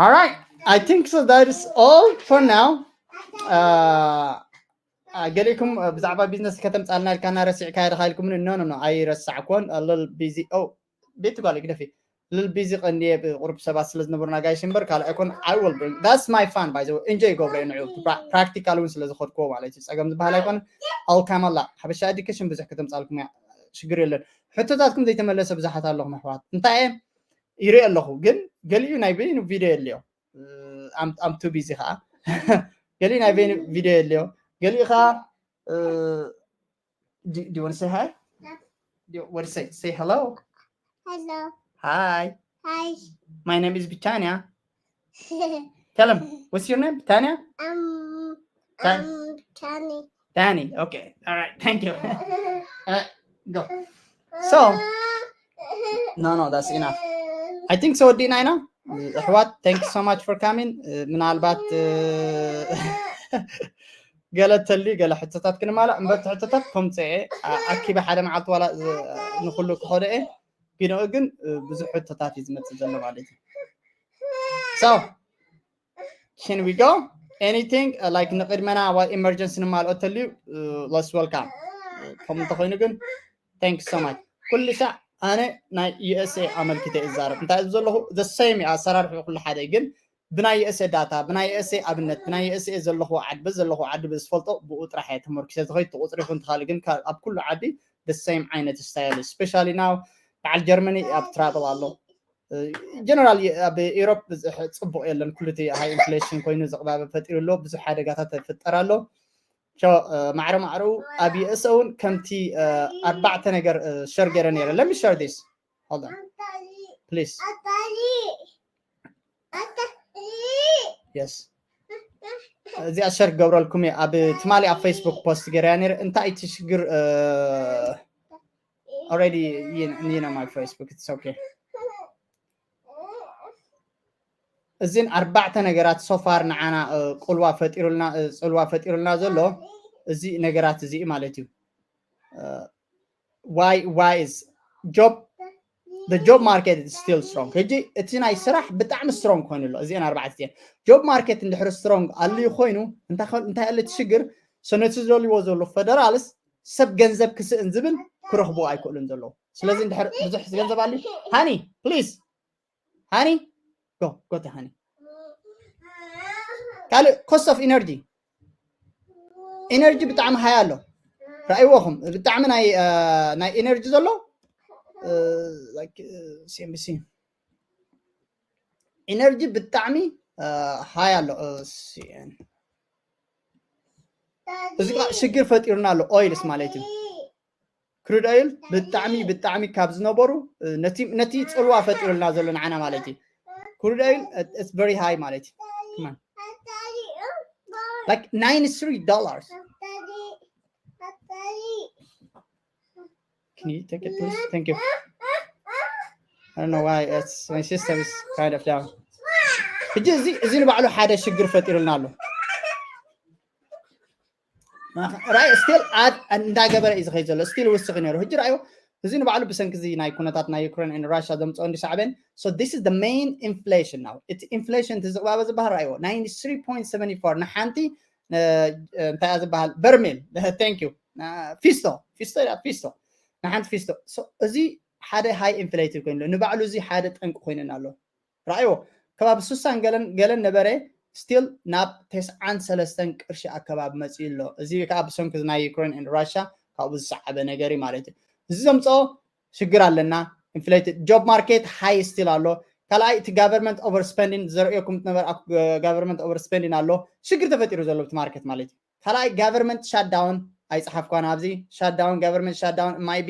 All right. I think so. That is all for now. Uh, ገሊእኩም ብዛዕባ ቢዝነስ ከተምፃልና ኢልካና ረሲዕካ ድካ ኢልኩም ኖ ኖ ኣይረሳዕኮን ልል ቢዚ ቤት ጓል ግደፊ ልል ቢዚ ቀንዲየ ቁሩብ ሰባት ስለ ዝነበሩና ጋይስ እምበር ካልእ ኣይኮን I will bring that's my fun by the way enjoy ይገብሮ ንዑ ፕራክቲካል እውን ስለ ዝኸድኩዎ ማለት እዩ ፀገም ዝበሃል ኣይኮን ኣውካማላ ሓበሻ ኤዱኬሽን ብዙሕ ከተምፃልኩም እያ ሽግር የለን ሕቶታትኩም ዘይተመለሰ ብዙሓት ኣለኹም ኣሕዋት እንታይ እየ ይርኢ ኣለኹ ግን ገሊኡ ናይ በይኑ ቪድዮ የድልዮ I'm too busy ከዓ ገሊኡ ናይ በይኑ ቪድዮ የድልዮ ገሊኡ ከዓ do you want to say hi do you want to say say hello Hello. hi Hi. my name is Bitania tell him what's your name Bitania Um, um, Tani. Danny okay all right thank you uh, go so no no that's enough I think so ዲና ኢና ኣሕዋት thank you so much for coming ምናልባት ገለ ተልዩ ገለ ሕቶታት ክንማላእ እምበር እቲ ሕቶታት ከምፅአ ኣኪበ ሓደ መዓልቲ ዋላ ንኩሉ ክኸዶ እየ ቢንኡ ግን ብዙሕ ሕቶታት እዩ ዝመፅእ ዘሎ ማለት እዩ so can we go anything like ንቅድመና what emergency ንማልኦ ተልዩ let's welcome ከምኡ እንተኮይኑ ግን thank you so much ኩሉ ሳዕ ኣነ ናይ USA ኣመልኪተ ይዛረብ እንታይ ዘለኹ the same ኣሰራርሑ ኩሉ ሓደ ግን ብናይ የእሰ ዳታ ብናይ የእሰ ኣብነት ብናይ የእሰ ዘለኹ ዓዲ በዚ ዘለኹ ዓዲ ብዝፈልጦ ብኡ ጥራሕ እየ ተመርኪሰ ዝኸይድ ቁፅሪ ይኹን ትኻል ግን ኣብ ኩሉ ዓዲ ደሰይም ዓይነት ስታይል ስፔሻሊ ናው በዓል ጀርመኒ ኣብ ትራቨል ኣሎ ጀነራል ኣብ ኤሮፕ ጽቡቕ የለን ኩሉ ሃይ ኢንፍሌሽን ኮይኑ ዝቕባበ ፈጢሩ ኣሎ ብዙሕ ሓደጋታት ተፍጠር ኣሎ ማዕረ ማዕረኡ ኣብ የእሰ እውን ከምቲ ኣርባዕተ ነገር ሸር ገይረ ነይረ let me share this hold on please yes እዚኣ ሸር ክገብረልኩም እየ ኣብ ትማሊ ኣብ ፌስቡክ ፖስት ገይረያ ነይረ እንታይ እቲ ሽግር already you know my Facebook it's okay እዚን ኣርባዕተ ነገራት ሶፋር ንዓና ቁልዋ ፈጢሩልና ፅልዋ ፈጢሩልና ዘሎ እዚ ነገራት እዚ ማለት እዩ why why is job the job market is still strong ሕጂ እቲ ናይ ስራሕ ብጣዕሚ ስትሮንግ ኮይኑ ኣሎ እዚአን ኣርባዕተ እዚአን job market እንድሕር ስትሮንግ ኣልዩ ኮይኑ እንታይ ኣሎ እቲ ሽግር so ነቲ ዝደልይዎ ዘሎ ፈደራልስ ሰብ ገንዘብ ክስእን ዝብል ክረኽቡ ኣይክእሉን ዘለዉ ስለዚ እንድሕር ብዙሕ ገንዘብ ኣልዩ ሃኒ please ሃኒ go go to ሃኒ ካልእ cost of energy energy ብጣዕሚ ሃይ ኣሎ ራእይዎኹም ብጣዕሚ ናይ ናይ energy ዘሎ CNBC energy ብጣዕሚ ሃይ ኣሎ CN እዚ ሽግር ፈጢሩና ኣሎ ኦይልስ ማለት እዩ crude oil ብጣዕሚ ብጣዕሚ ካብ ዝነበሩ ነቲ ጽልዋ ፈጢሩልና ዘሎ ንዓና ማለት እዩ crude oil it's very high ማለት እዩ like ninety-three dollars Can you take it, please? Thank you. I don't know why it's my system is kind of down. ሕጂ እዚ እዚ ንባዕሉ ሓደ ሽግር ፈጢሩልና ኣሎ ራይ ስቲል ኣድ እንዳገበረ እዩ ዝኸይድ ዘሎ ስቲል ውስኺ ነይሩ ሕጂ ራዮ እዚ ንባዕሉ ብሰንኪ እዚ ናይ ኩነታት ናይ ዩክሬን ን ራሽያ ዘምፅኦ እንዲ ሳዕበን so this is the main inflation now እቲ ኢንፍሌሽን እቲ ዝቕባበ ዝበሃል ራዮ ninety-three point seventy-four ንሓንቲ እንታይ ዝበሃል በርሜል thank you ፊስቶ ፊስቶ ፊስቶ ንሓንቲ ፊስቶ እዚ ሓደ ሃይ ኢንፍሌትድ ኮይኑ ንባዕሉ እዚ ሓደ ጠንቂ ኮይኑና ኣሎ ራእዮ ከባቢ ሱሳን ገለን ገለን ነበረ ስቲል ናብ ተስዓን ሰለስተን ቅርሺ ኣከባቢ መፅኡ ኣሎ እዚ ከዓ ብሰንኪ ናይ ዩክሬን ን ራሽያ ካብኡ ዝሰዓበ ነገር እዩ ማለት እዩ እዚ ዘምፅኦ ሽግር ኣለና ኢንፍሌትድ ጆብ ማርኬት ሃይ ስቲል ኣሎ ካልኣይ እቲ ጋቨርንመንት ኦቨር ስፐንዲን ዘርእየኩም ዝነበር ጋቨርንመንት ኦቨር ስፐንዲን ኣሎ ሽግር ተፈጢሩ ዘሎ እቲ ማርኬት ማለት እዩ ካልኣይ ጋቨርንመንት ሻትዳውን ኣይፀሓፍኳን ኣብዚ ሻትዳውን ጋቨርንመንት ሻትዳውን ማይቢ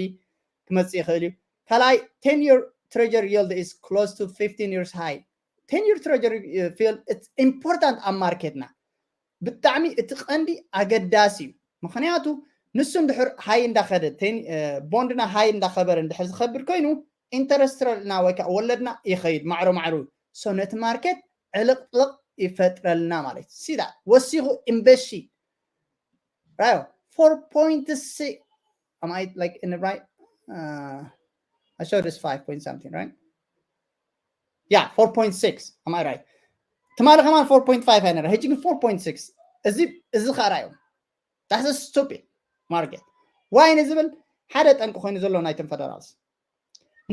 ክመፅእ ይኽእል እዩ ካልኣይ ten year treasury yield is close to fifteen years high ten year treasury field important ኣብ ማርኬትና ብጣዕሚ እቲ ቀንዲ ኣገዳሲ እዩ። ምክንያቱ ንሱ እንድሕር ሃይ እንዳኸደ ቦንድና ሃይ እንዳኸበረ እንድሕር ዝኸብድ ኮይኑ ኢንተረስትና ወይ ከዓ ወለድና ይኸይድ ማዕሮ ማዕሮ። So ነቲ ማርኬት ዕልቕልቕ ይፈጥረልና ማለት እዩ። ሲዳ ወሲኹ ኢንቨስቲ right? Four point six. Am I like in the right? Uh, I showed this five point something, right? Yeah, four point six. Am I right? ትማሊ ከማን four point five ኣይነበረ፣ ሕጂ ግን four point six። እዚ እዚ ኸራ እዩ። That's a stupid market. Why ንዝብል ሓደ ጠንቂ ኮይኑ ዘሎ ናይቶም ፈደራልስ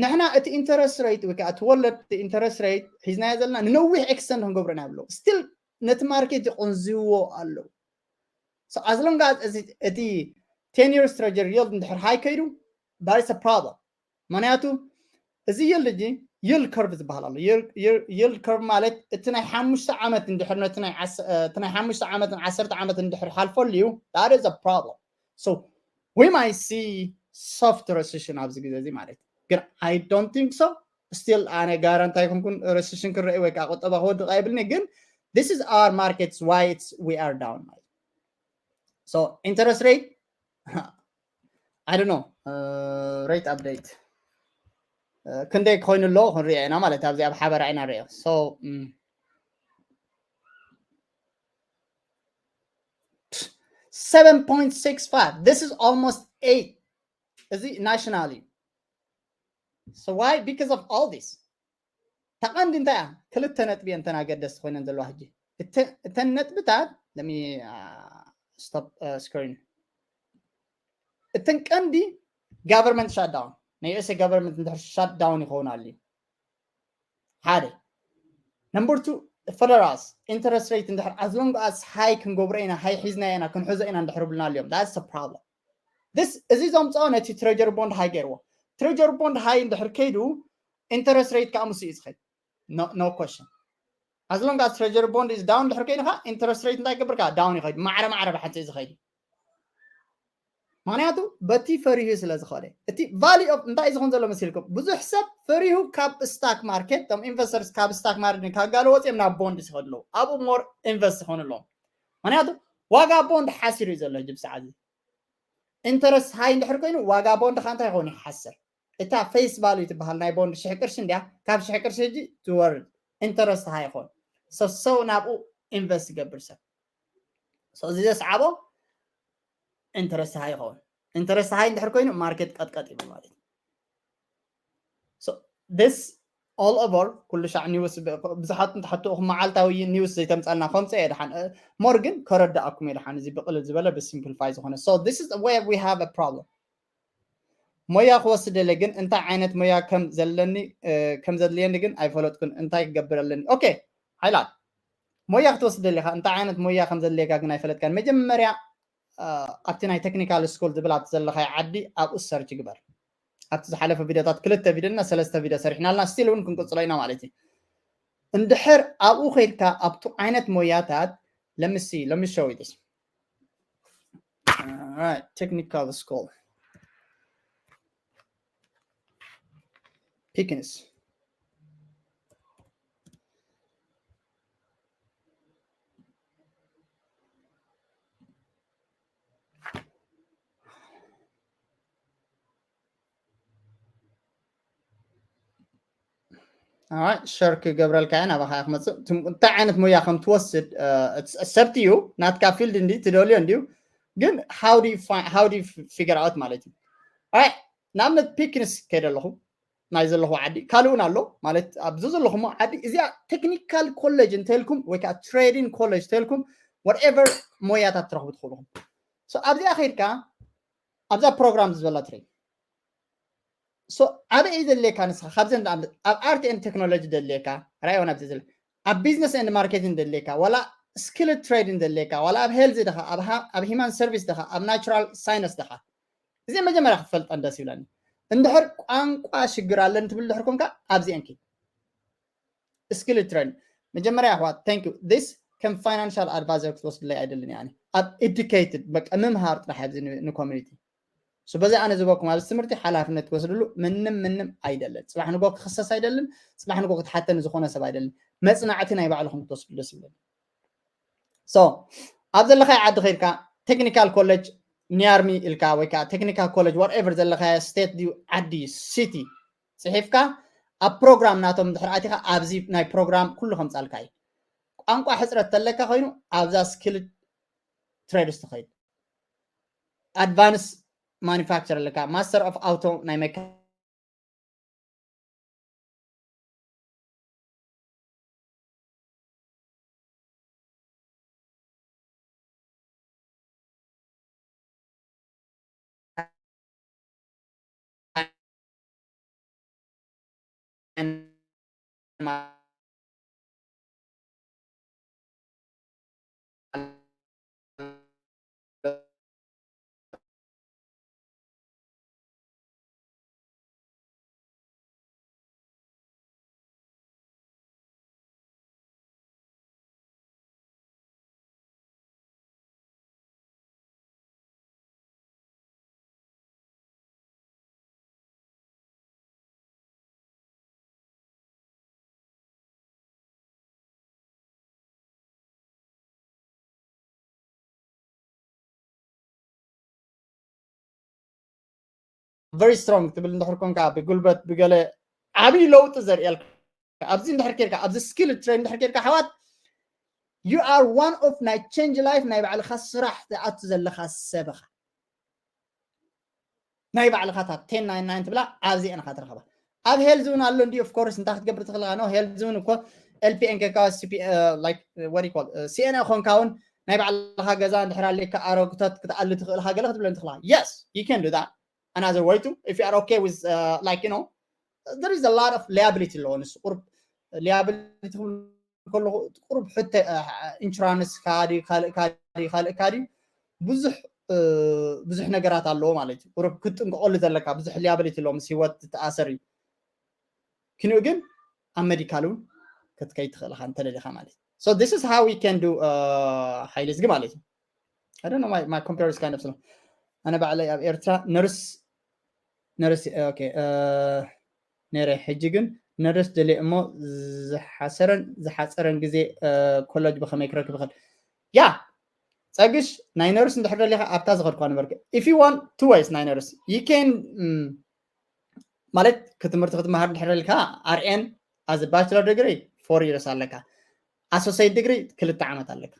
ንሕና እቲ ኢንተረስት ሬት ወይ ከዓ እቲ ወለድ ኢንተረስት ሬት ሒዝናዮ ዘለና ንነዊሕ ኤክስተንድ ክንገብሮ ኢና ብለው ስቲል ነቲ ማርኬት ይቆንዝዎ ኣለዉ። So as long as እቲ ten years treasury yield እንድሕር ሃይ ከይዱ that is a problem። ምክንያቱ እዚ yield እዚ yield curve ዝበሃል ኣሎ። Yield curve ማለት እቲ ናይ ሓሙሽተ ዓመት እንድሕር ነቲ ናይ ሓሙሽተ ዓመትን ዓሰርተ ዓመት እንድሕር ሓልፈሉ እዩ that is a problem። So we might see soft recession ኣብዚ ግዜ እዚ ማለት ግን I don't think so። Still ኣነ ጋራንቲ ኣይኮንኩን recession ክረኢ ወይ ከዓ ቁጠባ ክወድቕ ኣይብልኒ ግን this is our markets why it's we are down ማለት so interest rate I don't know rate update ክንደይ ኮይኑ ኣሎ ክንሪኦ ኢና ማለት ኣብዚ ኣብ ሓበራ ኢና ንሪኦ so seven point six five this is almost eight እዚ national እዩ so why because of all this ተቐንዲ እንታይ እያ ክልተ ነጥቢ እየን ተን ኣገደስቲ ኮይነን ዘለዋ ሕጂ እተን ነጥብታት let me stop screen እተን ቀንዲ government shutdown ናይ USA government እንድሕር shutdown ይኸውን ኣሉ ሓደ number two ፈደራልስ interest rate እንድሕር as long as high ክንገብሮ ኢና high ሒዝና ኢና ክንሕዞ ኢና እንድሕር ብልና ኣልዮም that's a problem this እዚ ዘምፅኦ ነቲ treasury bond high ገይርዎ treasury bond high እንድሕር ከይዱ interest rate ከዓ ምስ እዩ ዝኸይድ no question as long as treasury bond is down እንድሕር ከይኑ ከዓ interest rate እንታይ ይገብር ከዓ down ይኸይድ ማዕረ ማዕረ ብሓንቲ እዩ ዝኸይድ ምክንያቱ በቲ ፈሪሁ ስለ ዝኸደ እቲ value of እንታይ ዝኾን ዘሎ መሲልኩም ብዙሕ ሰብ ፈሪሁ ካብ stock market ቶም investors ካብ stock market ካብ ጋለ ወፂኦም ናብ bond ይኸዱ ኣለዉ ኣብኡ more invest ይኾኑ ኣለዎም ምክንያቱ ዋጋ bond ሓሲሩ እዩ ዘሎ ሕጂ ብሰዓት interest high እንድሕር ኮይኑ ዋጋ bond ኻ እንታይ ይኸውን ይሓስር እታ face value ትበሃል ናይ bond ሽሕ ቅርሺ እንዲያ ካብ ሽሕ ቅርሺ ሕጂ ትወርድ interest high ይኾን ሰሰው ናብኡ invest ይገብር ሰብ እዚ ዘስዓቦ interest high ይኸውን interest high እንድሕር ኮይኑ market ቀጥቀጥ ይብል ማለት እዩ this all over ኩሉ ሻዕ news ብዙሓት እንተሓትኡኹም መዓልታዊ news ዘይተምፃልና ከምፀ እየ ድሓን more ግን ከረዳኣኩም እየ ድሓን እዚ ብቅልል ዝበለ ብsimplify ዝኾነ so this is where we have a problem ሞያ ክወስድ ደለ ግን እንታይ ዓይነት ሞያ ከም ዘለኒ ከም ዘድልየኒ ግን ኣይፈለጥኩን እንታይ ክገብር ኣለኒ okay ሓይላት ሞያ ክትወስድ ደሊኻ እንታይ ዓይነት ሞያ ከም ዘድልየካ ግን ኣይፈለጥካን መጀመርያ ኣብቲ ናይ technical school ዝብል ኣብቲ ዘለኻዮ ዓዲ ኣብኡ search ግበር ኣብቲ ዝሓለፈ ቪድዮታት ክልተ ቪድዮ እና ሰለስተ ቪድዮ ሰሪሕና ኣለና still እውን ክንቅፅሎ ኢና ማለት እዩ እንድሕር ኣብኡ ከይድካ ኣብቱ ዓይነት ሞያታት let me see let me show you this technical school Pickens share ክገብረልካ እየ ናባኻ ክመፅእ እንታይ ዓይነት ሞያ ከም ትወስድ ሰብቲ እዩ ናትካ field እንዲ ትደልዮ እንድዩ ግን how do you figure out ማለት እዩ ንኣብነት Pickens ከይደ ኣለኹ ናይ ዘለኹ ዓዲ ካልእ እውን ኣሎ ማለት ኣብዚ ዘለኹሞ ዓዲ እዚኣ technical college እንተልኩም ወይ ከዓ trading college ተልኩም whatever ሞያታት ትረኽቡ ትኽእልኹም ኣብዚኣ ከይድካ ኣብዛ ፕሮግራም ዝበላ ትሬድ ኣበይ እዩ ዘድልየካ ንስኻ ካብዘን ኣብ art and technology ደልየካ ራእዮን ኣብዚ ዘለ ኣብ business and marketing ደልየካ ዋላ skilled trading ደልየካ ዋላ ኣብ health ደኻ ኣብ human service ደኻ ኣብ natural science ደኻ እዚ መጀመርያ ክትፈልጠን ደስ ይብለኒ እንድሕር ቋንቋ ሽግር ኣለኒ ትብል ድሕር ኮንካ ኣብዚአን ኪድ skilled trading መጀመርያ ኣሕዋት thank you this ከም financial advisor ክትወስድለይ ኣይደልን እያ ኣብ educated በቃ ምምሃር ጥራሕ ኣብዚ ን community So በዚ ኣነ ዝበኩም ኣብዚ ትምህርቲ ሓላፍነት ክወስድሉ ምንም ምንም ኣይደለን። ጽባሕ ንጎ ክኽሰስ ኣይደልን። ጽባሕ ንጎ ክትሓተኒ ዝኾነ ሰብ ኣይደልን። መጽናዕቲ ናይ ባዕልኹም ክትወስዱ ደስ ይብለኒ። So ኣብ ዘለኻዮ ዓዲ ከይድካ ቴክኒካል ኮሌጅ ኒያርሚ ኢልካ ወይ ከዓ ቴክኒካል ኮሌጅ whatever ዘለኻዮ ስቴት ድዩ ዓዲ ሲቲ ጽሒፍካ ኣብ ፕሮግራም ናቶም ድሕር ኣቲኻ ኣብዚ ናይ ፕሮግራም ኩሉ ከምፃልካ እዩ። ቋንቋ ሕፅረት ተለካ ኮይኑ ኣብዛ ስኪል ትሬድስ ትኸይድ። ኣድቫንስ ማኒፋክቸር ኣለካ፣ ማስተር ኦፍ ኣውቶ ናይ መካ very strong ትብል እንድሕር ኮንካ ብጉልበት ብገለ ዓብይ ለውጢ ዘርእየልካ ኣብዚ እንድሕር ኬድካ ኣብዚ ስኪል ትሬን እንድሕር ኬድካ ኣሕዋት you are one of ናይ change life ናይ ባዕልኻ ስራሕ ትኣቱ ዘለኻ ሰብ ኢኻ። ናይ ባዕልኻ እታ ten nine nine ትብላ ኣብዚአን ኢኻ ትረኽባ። ኣብ ሄልዝ እውን ኣሎ እንዲ of course እንታይ ክትገብር ትኽእል ኢኻ no ሄልዝ እውን እኮ LPN ጌርካ CP like what you call CNA ኮንካ እውን ናይ ባዕልኻ ገዛ እንድሕር ኣለካ ኣረግቶት ክትኣሊ ትኽእል ኢኻ ገለ ክትብለኒ ትኽእል ኢኻ yes you can do that another way too if you are okay with uh, like you know there is a lot of liability ኣለዎ ንሱ ቁርብ liability ክብል ከለኹ ቁሩብ ሕተ ኢንሹራንስ ካዲ ካልእ ካዲ ካልእ ካዲ ብዙሕ ብዙሕ ነገራት ኣለዎ ማለት እዩ። ቁሩብ ክትጥንቀቐሉ ዘለካ ብዙሕ ሊያብሊቲ ኣለዎ ምስ ህይወት ዝተኣሰር እዩ። ክንኡ ግን ኣብ ሜዲካል እውን ክትከይድ ትኽእል ኢኻ እንተደሊኻ ማለት እዩ። So this is how we can do ሓይሊ ዝጊ ማለት እዩ። I don't know my, my computer is kind of slow. ኣነ ባዕለይ ኣብ ኤርትራ ነርስ ነርስ okay ነረ ሕጂ ግን ነርስ ደልየ እሞ ዝሓሰረን ዝሓፀረን ግዜ ኮለጅ ብኸመይ ክረክብ ይኽእል? ያ ፀግሽ ናይ ነርስ እንድሕር ደሊኻ ኣብታ ዝኸድኳ ነበርክ if you want two ways ናይ ነርስ you can ማለት ክትምህርቲ ክትመሃር እንድሕር ደሊካ RN as bachelor degree four years ኣለካ associate degree ክልተ ዓመት ኣለካ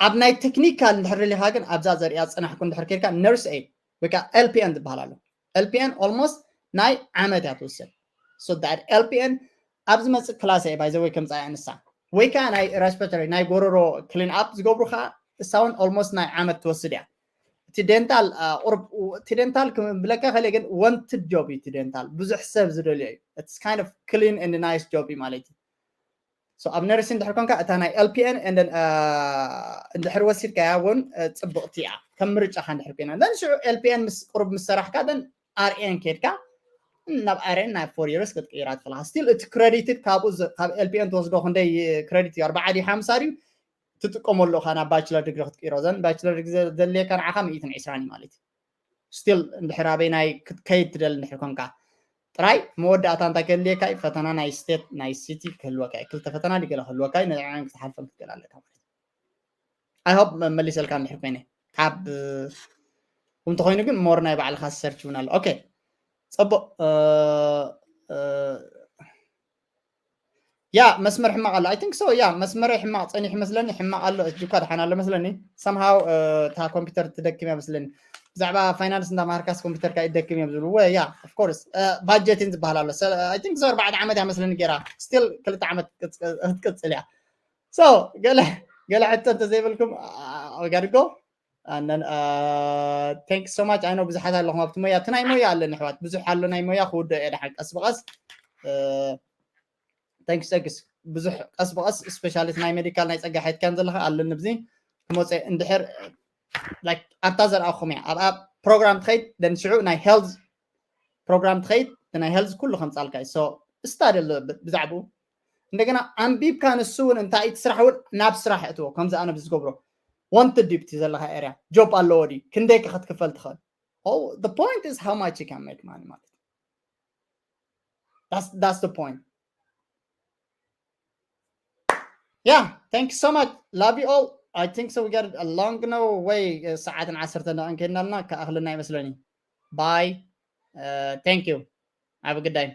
ኣብ ናይ ቴክኒካል እንድሕር ደሊኻ ግን ኣብዛ ዘሪኣ ዝፀናሕኩ እንድሕር ኬድካ ነርስ ኤድ ወይ ከዓ LPN ዝበሃል ኣሎ LPN almost ናይ ዓመት እያ ትውስድ so that LPN ኣብ ዝመፅእ ክላስ እየ ባይዘወይ ከምፃ እያ ንሳ ወይ ከዓ ናይ respiratory ናይ ጎረሮ clean up ዝገብሩ ከዓ እሳ እውን almost ናይ ዓመት ትወስድ እያ እቲ ዴንታል ቁርብ እቲ ዴንታል ክብለካ ከለ ግን wanted job እዩ እቲ ዴንታል ብዙሕ ሰብ ዝደልዮ እዩ it's kind of clean and nice job እዩ ማለት እዩ so ኣብ ነርሲ እንድሕር ኮንካ እታ ናይ LPN እንድሕር ወሲድካያ እውን ፅብቕቲ እያ ከም ምርጫኻ እንድሕር ኮይና then ሽዑ LPN ምስ ቁርብ ምስ ሰራሕካ then RN ኬድካ ናብ RN ናይ four years ክትቅይራ ትኽእልካ still እቲ credit ካብኡ ካብ LPN ትወስዶ ክንደይ credit እዩ ኣርባዓ ድዩ ሓምሳ ድዩ ትጥቀመሉ ኢኻ ናብ bachelor degree ክትቅይሮ ዘን bachelor degree ዘድልየካ ንዓኻ ሚእትን ዕስራን እዩ ማለት እዩ still እንድሕር ኣበይ ናይ ክትከይድ ትደሊ እንድሕር ኮንካ ጥራይ መወዳእታ እንታይ ከድልየካ እዩ ፈተና ናይ ስቴት ናይ ሲቲ ክህልወካ እዩ ክልተ ፈተና ድገለ ክህልወካ እዩ ነዚዓን ክትሓልፈን ክትክእል ኣለካ ማለት እዩ I hope መመሊሰልካ እንድሕር ኮይነ ካብ እንተኮይኑ ግን more ናይ ባዕልካ search እውን ኣሎ okay ፅቡቅ ያ መስመር ሕማቅ ኣሎ I think so ያ መስመረይ ሕማቅ ፀኒሑ መስለኒ ሕማቅ ኣሎ እጅ እኳ ድሓን ኣሎ መስለኒ somehow እታ ኮምፒውተር ትደክም እያ መስለኒ ብዛዕባ ፋይናንስ እንዳማሃርካስ ኮምፒውተርካ ይደክም እዮም ዝብሉ ወ ያ of course budgeting ዝበሃል ኣሎ I think so ኣርባዕተ ዓመት እያ መስለኒ ገይራ still ክልተ ዓመት ክትቅፅል እያ so ገለ ገለ ሕቶ እንተዘይብልኩም we gotta go and then uh, thank you so much I know ብዙሓት ኣለኹም ኣብቲ ሞያ እቲ ናይ ሞያ ኣለኒ ኣሕዋት ብዙሕ ኣሎ ናይ ሞያ ክውድኦ እየ ደሓን ቀስ ብቐስ thank you ፀግሽ ብዙሕ ቀስ ብቐስ specialist ናይ ሜዲካል ናይ ፀጋ ሓትካን ዘለኻ ኣለኒ ብዚ ክመፀ እንድሕር ኣብታ ዘርኣኹም እያ ኣብ ፕሮግራም ትኸይድ then ሽዑ ናይ health ፕሮግራም ትኸይድ ናይ health ኩሉ ከምፃልካ እዩ so study ኣሎ ብዛዕባኡ እንደገና ኣንቢብካ ንሱ እውን እንታይ እቲ ስራሕ እውን ናብ ስራሕ እትዎ ከምዚ ኣነ ዝገብሮ wanted duty ዘለካ area job ኣለዎ ድዩ ክንደይ ክትክፈል ትኽእል Oh, the point is how much you can make money ማለት እዩ። That's that's the point. Yeah, thank you so much. Love you all. I think so we got a long no way. ሰዓትን ዓሰርተ ደቂቕን ከይድናልና ክኣኽለና ይመስለኒ። Bye. Uh, thank you. Have a good day.